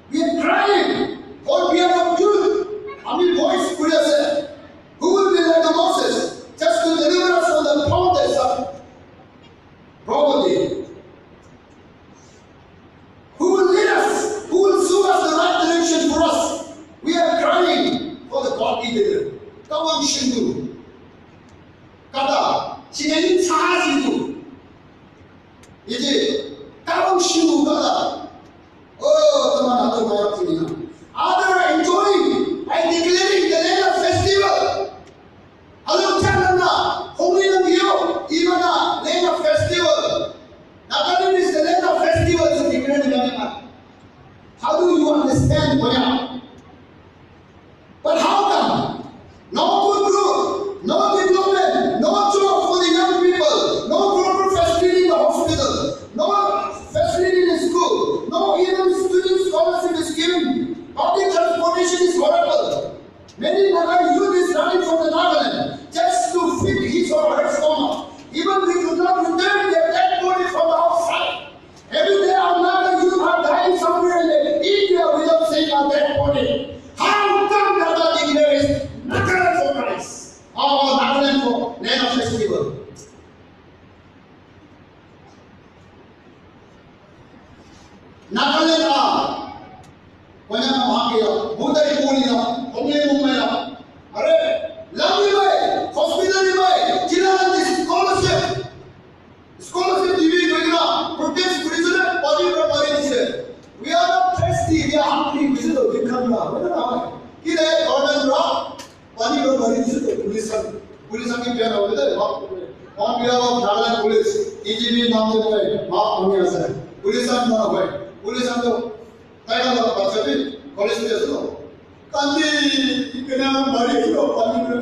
We are crying on behalf of youth. Ami voice kuriase. Who will be like a Moses just to deliver us from the bondage of poverty? Who will lead us? Who will show us the right direction for us? We are crying for the godly leader. Kawang shindu. Kata, shineni cha shindu. Iji, kawang shindu kata. Oh, teman atau mayat sini. Others are enjoying by declaring the land of festival. Hello, Canada, Hongli Nangyo, Imana, land of festival. Nagaland is the land of festivals in Imana. How do you understand, Boya? But how come? No good road, no development, no job for the young people, no proper facility in the hospital, no facility in the school, no even student scholarship is given. Public transportation is horrible. Many Naga youth is running from the Nagaland just to feed his or her stomach. Even we could not return their dead body from the outside. Every day our Naga youth are dying somewhere in India without seeing a dead body. How come Naga declares Nagaland for Christ? Or Nagaland for land of festival? Nagaland a, Konyak na Hongke ya, Mundai Puri ya, Hongli Mumbai ya. Are, lam ni bai, hospital ni bai, jila na scholarship. Scholarship dibi koi na, protest kuri jule, pani pra pani dise. We are not thirsty, we are hungry, we should have come now. Kile, government ra, pani pra pani dise, police ang, police ang kya na hole, ma, ma, we are Nagaland police, D G P naam de koi, ma, kami asa. Police ang na koi, police ang to, kaya na bacha bi, college de so. Kandi, kena mari ko, pani pra.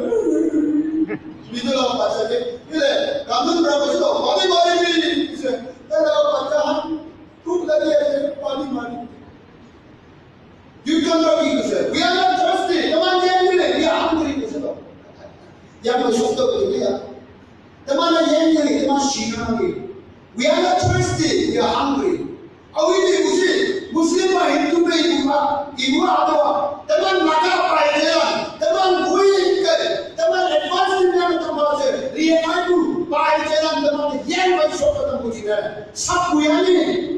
Bidula bacha de, kile, kanun pra so, pani mari bi, kise, kaya bacha han, Bhuk lagi hai, pani mari. You cannot eat, sir. We are not thirsty. Teman yang ni, we are hungry, sir. Yang bersyukur tu dia. Teman yang ni, teman Cina ni. We are not thirsty. We are hungry. Awi ni musi, Muslim ba Hindu ba ibu ba, ibu atau teman maka pai jalan, teman wui ke, teman advance ni yang tempat se, lihat aku pai jalan teman yang bai sok ke tempat kita, sab kuyani.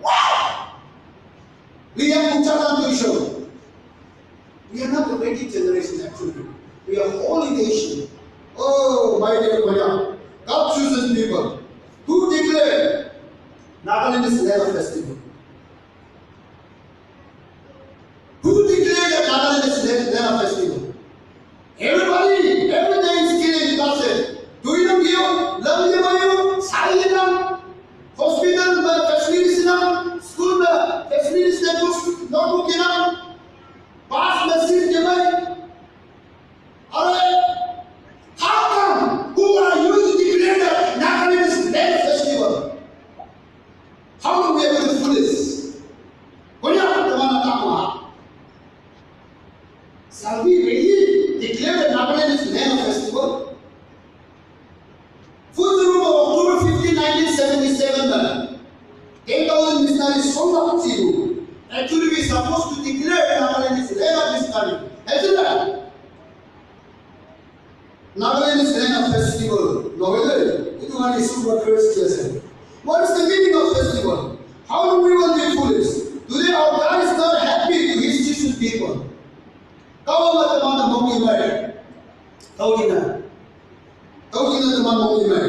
Wow! Lihat ucapan tu show. We are not a ready generation actually. We are holy nation. Oh, my dear Konya, God chosen people who declare Nagaland is land of festival. Who declared that Nagaland is land, land of festival? Everybody, every day is killing, that's it. Do you know you? Love you, you? Sai you know? Hospital में facilities ना, school में facilities ना, कुछ नोटबुक ना, पास में सीट के भाई। अरे, how come? Who are you to declare that Nagaland is land festival? How come we are going to foolish? Konya teman tak mah. Shall we really declare that Nagaland is land of festival? Full October fifteen, nineteen seventy-seven, ten thousand missionaries sold out to you. Actually, we supposed to declare Nagaland is land of missionary. Isn't that? Nagaland is land of festival. No, isn't it? Itu kan isu buat Christian. What is the meaning of festival? How do we want to be foolish? Today our God is not happy to his chosen people. Kau teman-teman mau gimana? Kau gimana? Tau kina teman mau imai.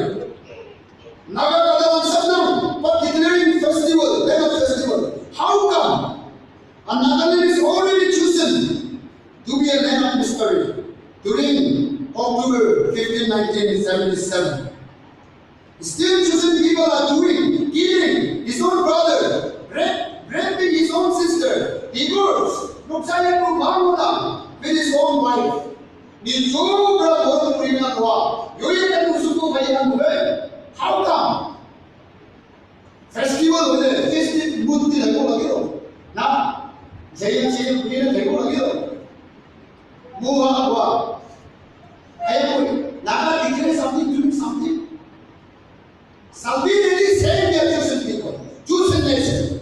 Naga kata langsung now, but declaring festival, land of festival. How come? And Nagaland is already chosen to be a land of mystery during October fifteen, nineteen seventy-seven. Still chosen people are doing, killing his own brother, rape, raping his own sister, divorce, nuksayan ko bangunan with his own wife. Ni jo bra bor purina kwa. Yo ye kan musuko kaya kan muhe. How come? Festival hole, festive mood ti lagbo lagilo. Na, jaya jaya purina lagbo lagilo. Muha kwa. Aya koi, Naga declare something, doing something. Salvini same their chosen people, chosen nation.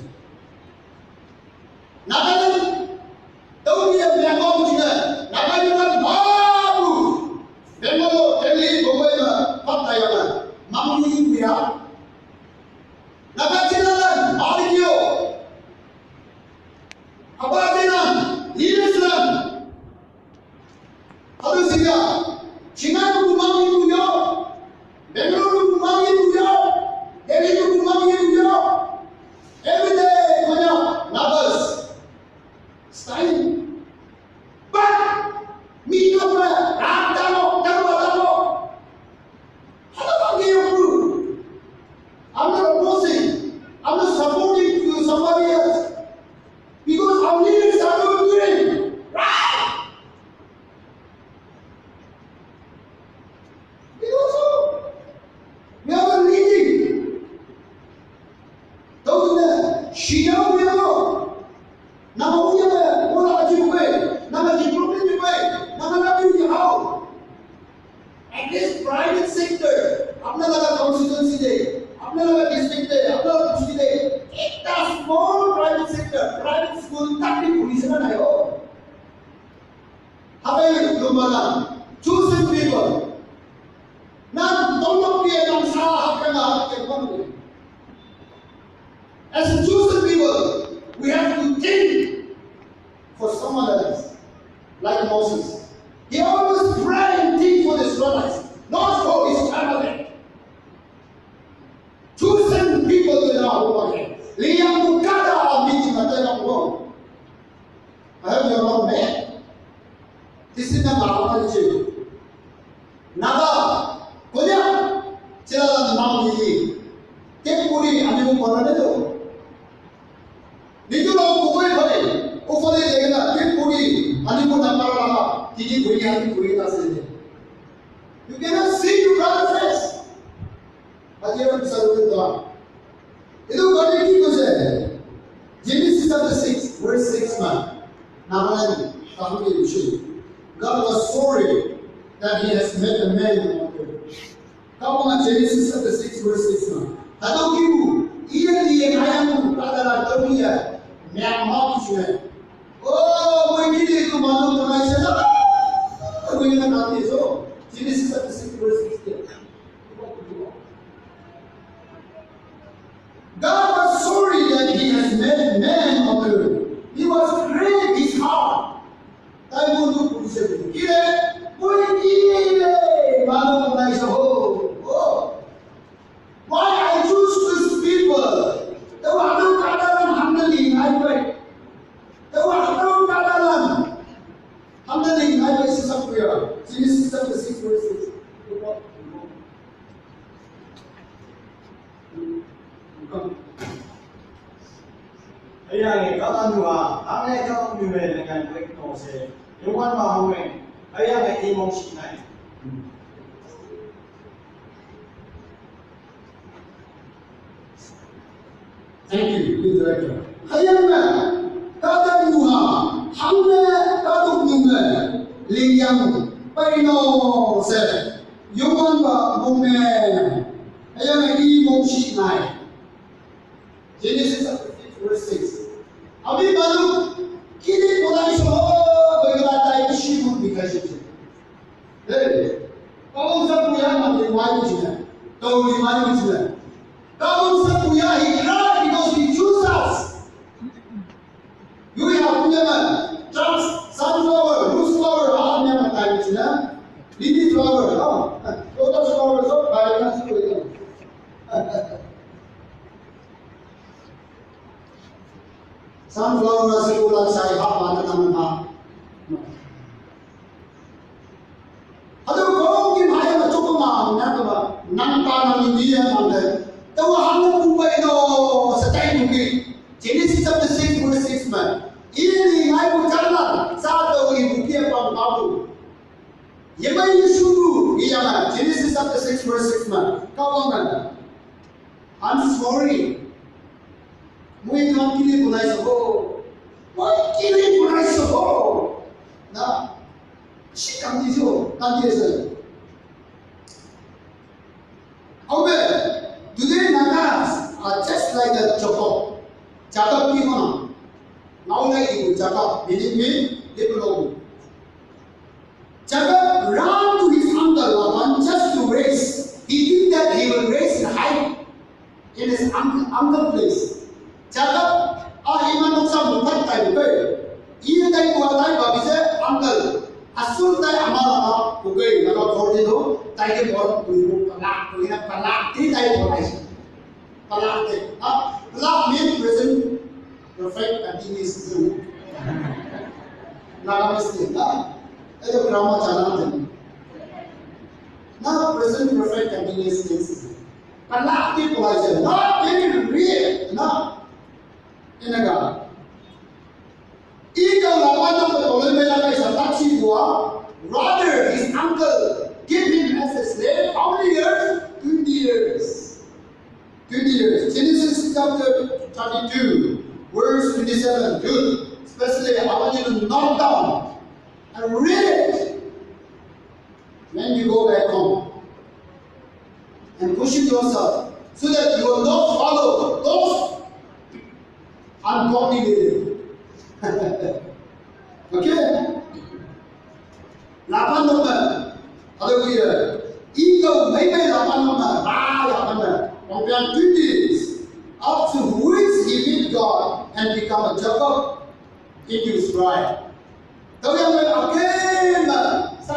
Nagaland, tau dia Bengal juga, Nagaland babu. Bengal, Delhi, Bombay, Pattaya, Mamuni, India. Nagaland, Malikyo. Abadan, Leaders land. Hado siya, Chennai ko kumang ibu yo, Bengaluru ko kumang ibu yo, Delhi ko kumang ibu yo. Every day, kanya, Nagas. Style. But, mi ko pa, ram talo, talo, talo. Hado bang yo. I'm not opposing. I'm not supporting to somebody else. Because our leaders are not doing right. Because we are not leading. Those are the Shia we are not. Nama uya ba, wala aji bai, nama ji problem bai, nama labi uya how. At least private sector, apna laga constituency de, apna laga district de, apna laga bosti de, ekta small private sector, private school tak bhi khuli sakta nahi ho. Habai lumana, chosen people. Nan tolok pi ekam sa hakana hakke pon. As a chosen people, we have to think for someone else, like Moses. He always pray and think for the Israelites, not for his family. Chosen people to the Lord. Liang mukada miti matera mo. I hope you're not mad. This is the Bible. Naga, konya, chila la nam ni. Ke puri ani mo kona de to. Nitu lo kukoi bhai, ufale jega na, ke puri ani mo na para la, kiki buri ani buri na se. You cannot see your brother face. Ajira bisa lu to. Itu bari ki kuse. Genesis chapter six, verse six ma. Nagaland, tahu ke bishi. God was sorry that he has made a man on earth. Kamu nggak Genesis chapter six, verse six ma. Atau kibu, iya dia ayam, pada Hüyange kahta nyuha, hangne kahta nyuwe lengan break no she, Youngwanpa hongme, hüyange imong shinai. Thank you, Lead Director. Hüyange, kahta nyuha, hangne kahta nyuwe, lingyang, peino she, Youngwanpa hongme, hüyange imong shinai. Genesis chapter six, verse six. Abi malu, kini pulai so, bagi latai isi mun bikaji. Hey, kamu sa kuya mati mai kucina, kau di mai kucina. Kamu sa kuya he cried because he choose us. You have kuya man, trust, sunflower, rose flower, ah, kuya man tai kucina. Lily flower, ah, lotus flower, so, baik nasi kuya. Sunflower na sikula sai ha pa na naman ha. Hado ko ki maya ma choko ma na ka ba nang pa na ni ni ya nang de. Tawa hang na pu pa ino sa tai tu ki. Genesis chapter six verse six man. Ini ngai bu chana sa to i bu kia pa pa bu. Ye mai Yesu bu iya ma Genesis chapter six verse six man. Ka wang na. I'm sorry. Mui kan kili punai sabo. Mui kili punai sabo. Na, shi kan di jo, kan di se. Abe, today Nagas are just like a Jacob. Jacob ki mana? Ngau na ibu Jacob, bini mi, dia belum. Jacob ran to his uncle Laban just to rest. He think that he will rest in high in his uncle, uncle place. Jacob, ah, ima noksa mukat tai bukai. Iya tai kuat tai babi se uncle. Asul tai ama lama bukai. Lama forty tu, tai ke bor kuibu palak, kuina palak, di tai bukai. Palak te. Ah, palak mean present perfect continuous. Naga mesti, ah. Itu grammar jalan tu. Na present perfect continuous tense. Palak te kuai se. Na very real. Na. Inaga. Ika lawan na betul me na kai sa taksi gua. Rather, his uncle give him as a slave. How many years? Twenty years. Twenty years. Genesis chapter thirty-two, verse twenty-seven. Good. Especially, I want you to note down and read it when you go back home. And question yourself so that you will not follow those ungodly leaders. Okay? Lapan number. Hallelujah. Ego, maybe lapan number. Ah, lapan number. Compared to this, up to which he meet God and become a Jacob into his pride. Tau yang mai akhir ma, sa,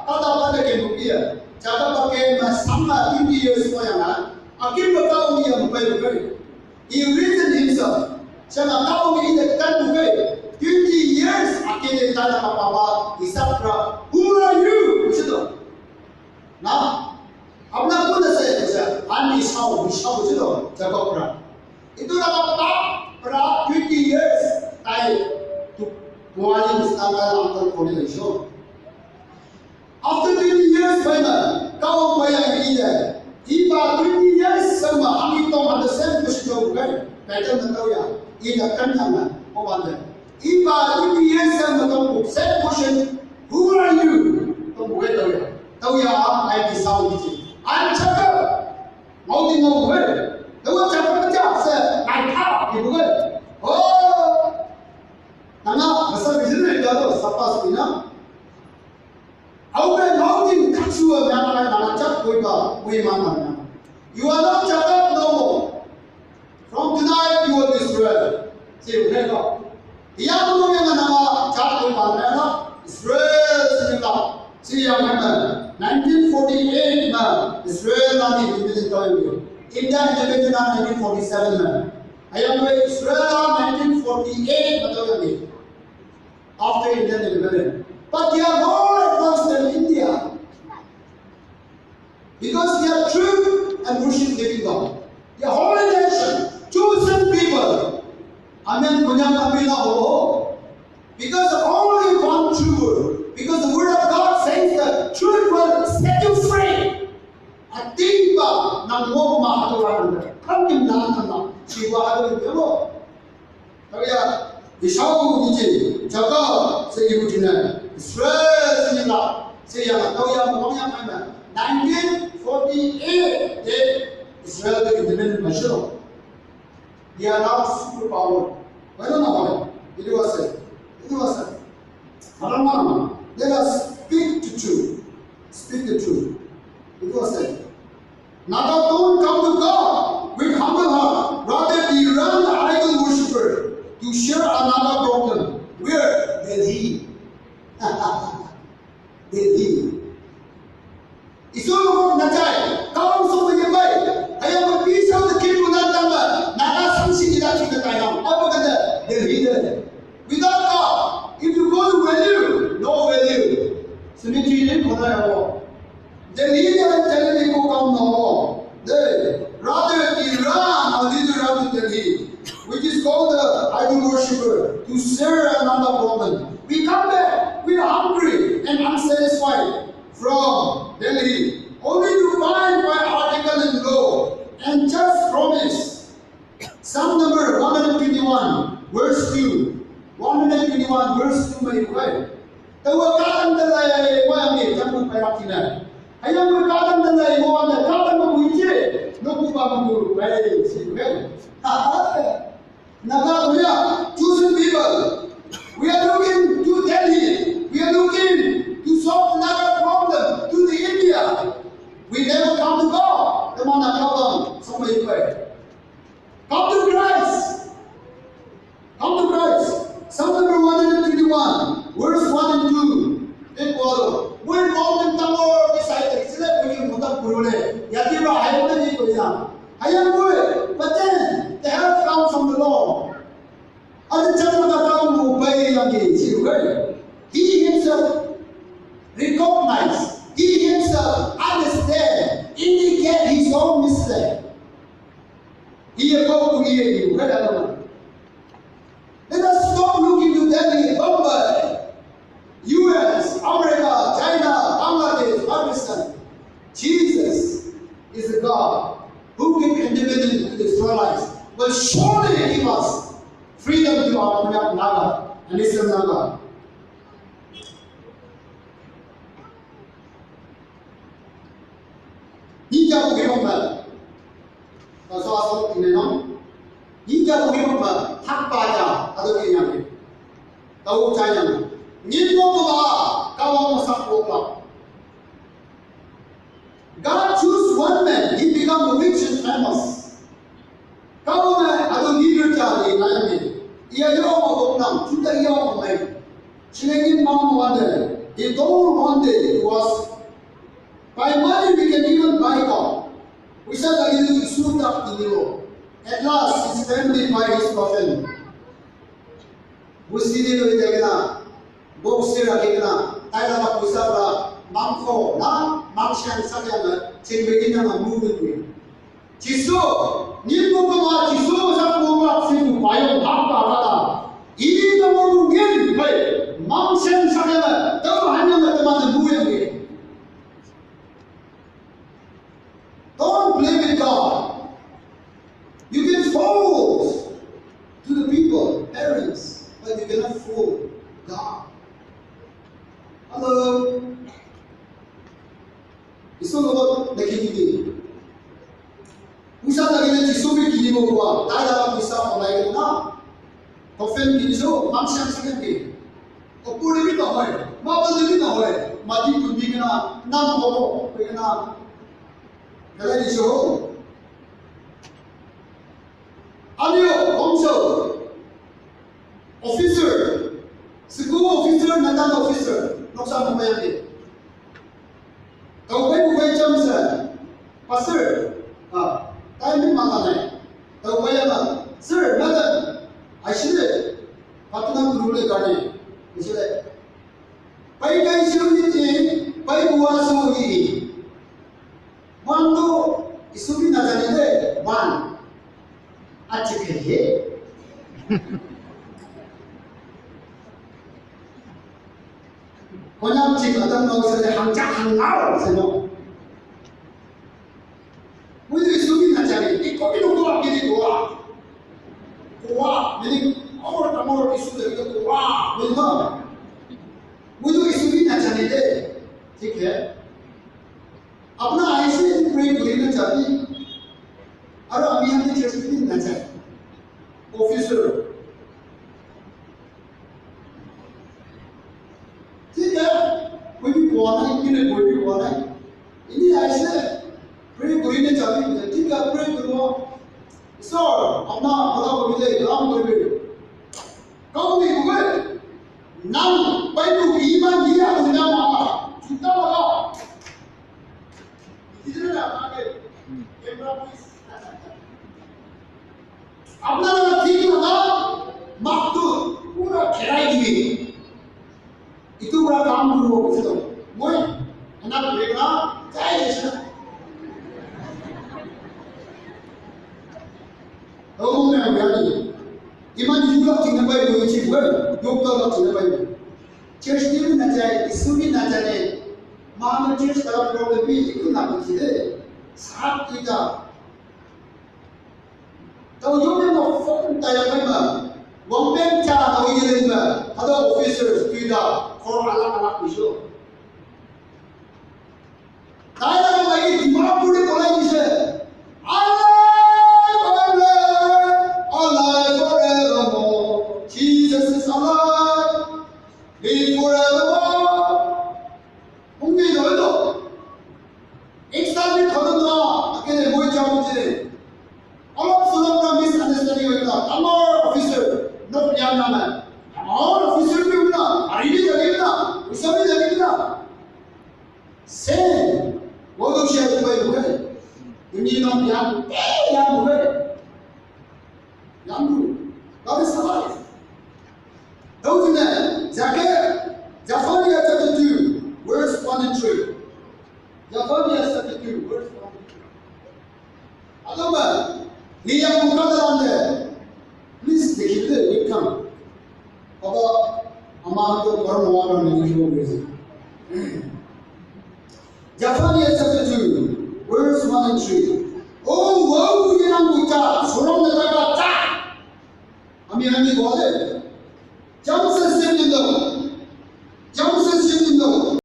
kata pada ke mukia. Jacob akhir ma sama twenty years ko yang ah. Akhir ma kau ni yang pai pai. He reasoned himself. Siya nga tao nga ina kan bugay. Twenty years akin ni tana ka papa, Isaac ra. Who are you? Siya to. Na? Abna ko na sa ito siya. Ani Esau, Esau siya to. Jacob ra. Ito na ka papa, pra twenty years. Tayo. Tu-, tuwali mo sa tanggal ang tangkol nila siya. After twenty years, bai na, kau bai yang ida. Iba twenty years sama, hami tong ada same question jawab kan? Pattern na tau ya. Ida kan yang na, ko banda. Iba twenty years sama tong same question. Who are you? Tong bukai tau ya. Tau ya, I di sao di ji. I'm Jacob. Mau di mau bukai. Tau Jacob kerja, se, I come, di bukai. Oh. Nana, masa vision na ida to, sapas ina. Au be mountain katsua na na na chap koi ba, koi ma ma na. You are not Jacob no more. From tonight you will be Israel. Say, okay, no. Iya mo yang na na chap koi ba na na Israel sila. Say, yang na nineteen forty-eight na Israel na ni independent tayo. India independent na nineteen forty-seven na. Ayam be Israel na nineteen forty-eight na tayo ni. After Indian independence. But they are more advanced than India. Because they are true and worship living God. They are holy nation. Yang kami na ho. Because only one true word. Because the word of God says the truth will set you free. Atingba nang mo ma hatu ran. Kan kim na kan na. Siwa hatu yo. Kaya Esau ni ji, Jacob se ibu jina, Israel se ni la, se yang tau yang mong yang mana. Nineteen forty-eight de Israel de independent masih. They are now superpower. Why not? It was a, it was a. Let us speak the truth. Speak the truth. It was a. Naga don't come to God with humble heart. Rather, they run the idol worshipper to share another problem. Where? Delhi. Delhi. Isu lukuk najai. Kaum suku nyebai. Ayam berpisau the king ulang tambah. Naga sangsi tidak kita kaya. Apa kata? Delhi. Without God, if you go to value, no value. Cemetery ni kona ya wo. Delhi ni jalan ni ko kam na wo. They rather Iran or Iran to Delhi, which is called the idol worshipper, to serve another woman. We come back, we are hungry and unsatisfied from Delhi, only to find my article in law and just promise. Psalm number one hundred twenty-one, verse two. One hundred twenty-one, verse two mai bai. Tawa kalam dalai wa mi tamu payatina. Ayam kalam dalai wa da kalam mu ije. No ku ba mu bai si bai. Naga Korea, chosen people. We are looking to Delhi. We are looking to solve Naga problem to the India. We never come to God. Come on, come on. Somebody pray. Come to Christ. Come to Christ. Psalm number one hundred twenty-one, verse one and two. Take water. When mountain tower beside the Exodus, we can move up to Rule. Yati ra hai ko ni ko ya. Hayam ko, but then the help comes from the Lord. Ada chama ka kamu bai yang ke si, right? He himself recognize, he himself understand, indicate his own mistake. Iya kau tu iya ni, bukan dalam. Let us stop looking to Delhi, Bombay, U S, America, China, Bangladesh, Pakistan. Jesus is a God who give independence to the Israelites, will surely give us freedom to our Naga and Eastern Naga. Ni ja ko hibang ba. Ka so aso tinenong. Ni ja ko hibang ba. Hak ba ja. Ado ke yang. Tau cha yang. Ni mo ko ba. Ka wa mo sa ko ba. God choose one man. He become rich and famous. Kau na ado leader cha ni na ni. Iya yo mo ko na. Chuta iya mo mai. Chinengin mang mo ande. He told one day to us, by money we can even buy God. We said that you shoot up the hero. At last, his family buy his coffin. Busiri lo ite kena, boxi ra kena, taila ka puisa pra, mangkho na, mangsian sakya na, chingbe kena na mu kena. Jisu, ni ko ko ma Jisu sa ko ma si ko bayo ha pa ka ta. I to mo ngin bai, mangsian sakya na, to hanya na to ma na mu yang ke. Don't play with God. You can fool to the people, parents, but you cannot fool God. Hello. Isu lo na kini ni. Puisa lagi na Jisu bi kini mo kwa. Taila puisa online na. Coffin kini so, mangsian sakya ke. Opor de bi na hoy, marble de bi na hoy, mati tu bi kena, nam ko ko kena. Kala di so. Amio, omso. Officer. School officer, natan officer. Noksa mo ya ke. Kau bai ku bai jam sa. Pastor. Ah, time ni mata nai. Kau bai ya ma. Sir, madam. Ashi de. Patna guru le kane. Ashi de. Pai kai shiru ni ti, pai buwa su ni. Wan to, isu bi na jane de, wan. Achi ke ye. Jing Adam nau sa de hang ja hang nau sa no. Muidu isu mi na jani, iko mi no kowa kiri kowa. Kowa, meaning amor amor isu de kowa, meaning no. Muidu isu mi na jani de, ठीक है? अपना ऐसे ही pray करना चाहती, और अभी हमने चर्च में ना जाए, ऑफिसर, ठीक है, कोई भी बोला नहीं, किने कोई भी बोला नहीं। इन्हीं ऐसे pray करी ने जाती है, ठीक है, pray करो। सर, अपना भला को भी दे, काम कर भी। काम भी हुए। नाम, पैदू, ईमान दिया, उन्हें मारा। झूठा लगा। इधर ना, आगे। Camera please. Apna laga thik laga mat tu pura kherai dibi. Itu pura kam kuribo kosto. Moi, anak mereka, jai jai sana. Oh, mung na gani. Iman yula tina bai mo chi bai. Dokta la tina bai mo. Church ni na jai, isu ni na jai. Mama church ka problem bi iku na ko chi de. Sat tu ta. Tau yum yum no phone ta ya kai ma. Wang peng cha tau yi len ma. Hada officers tui da. Kor alak alak ni sho. Tai la ma yi Dimapur de kolai ni she. Alive forever, alive forevermore. Jesus is alive. Live forevermore. Hungni no no. Extended khotong na, akene moi jamu jire. Alak sulak na misunderstanding hoy na. Amar officer, no plan na na. Amar officer bhi na, ari bhi jagi na, usa bhi jagi na. Same. Wo to share bai bai. Dunia na plan, eh, plan bai. Yambu. God is alive. Don't you know? Zechariah, Zephaniah chapter two, verse one and three. Zephaniah chapter two, verse one and three. Adoma, ni yang buka dalam de. Please, they should come. Baba, ama to kar mo ara ni ko. Zephaniah chapter two, verse one and three. Oh, woe to you, Nabuta, Sorom the Tagata. Ami ami bole. Jump system in the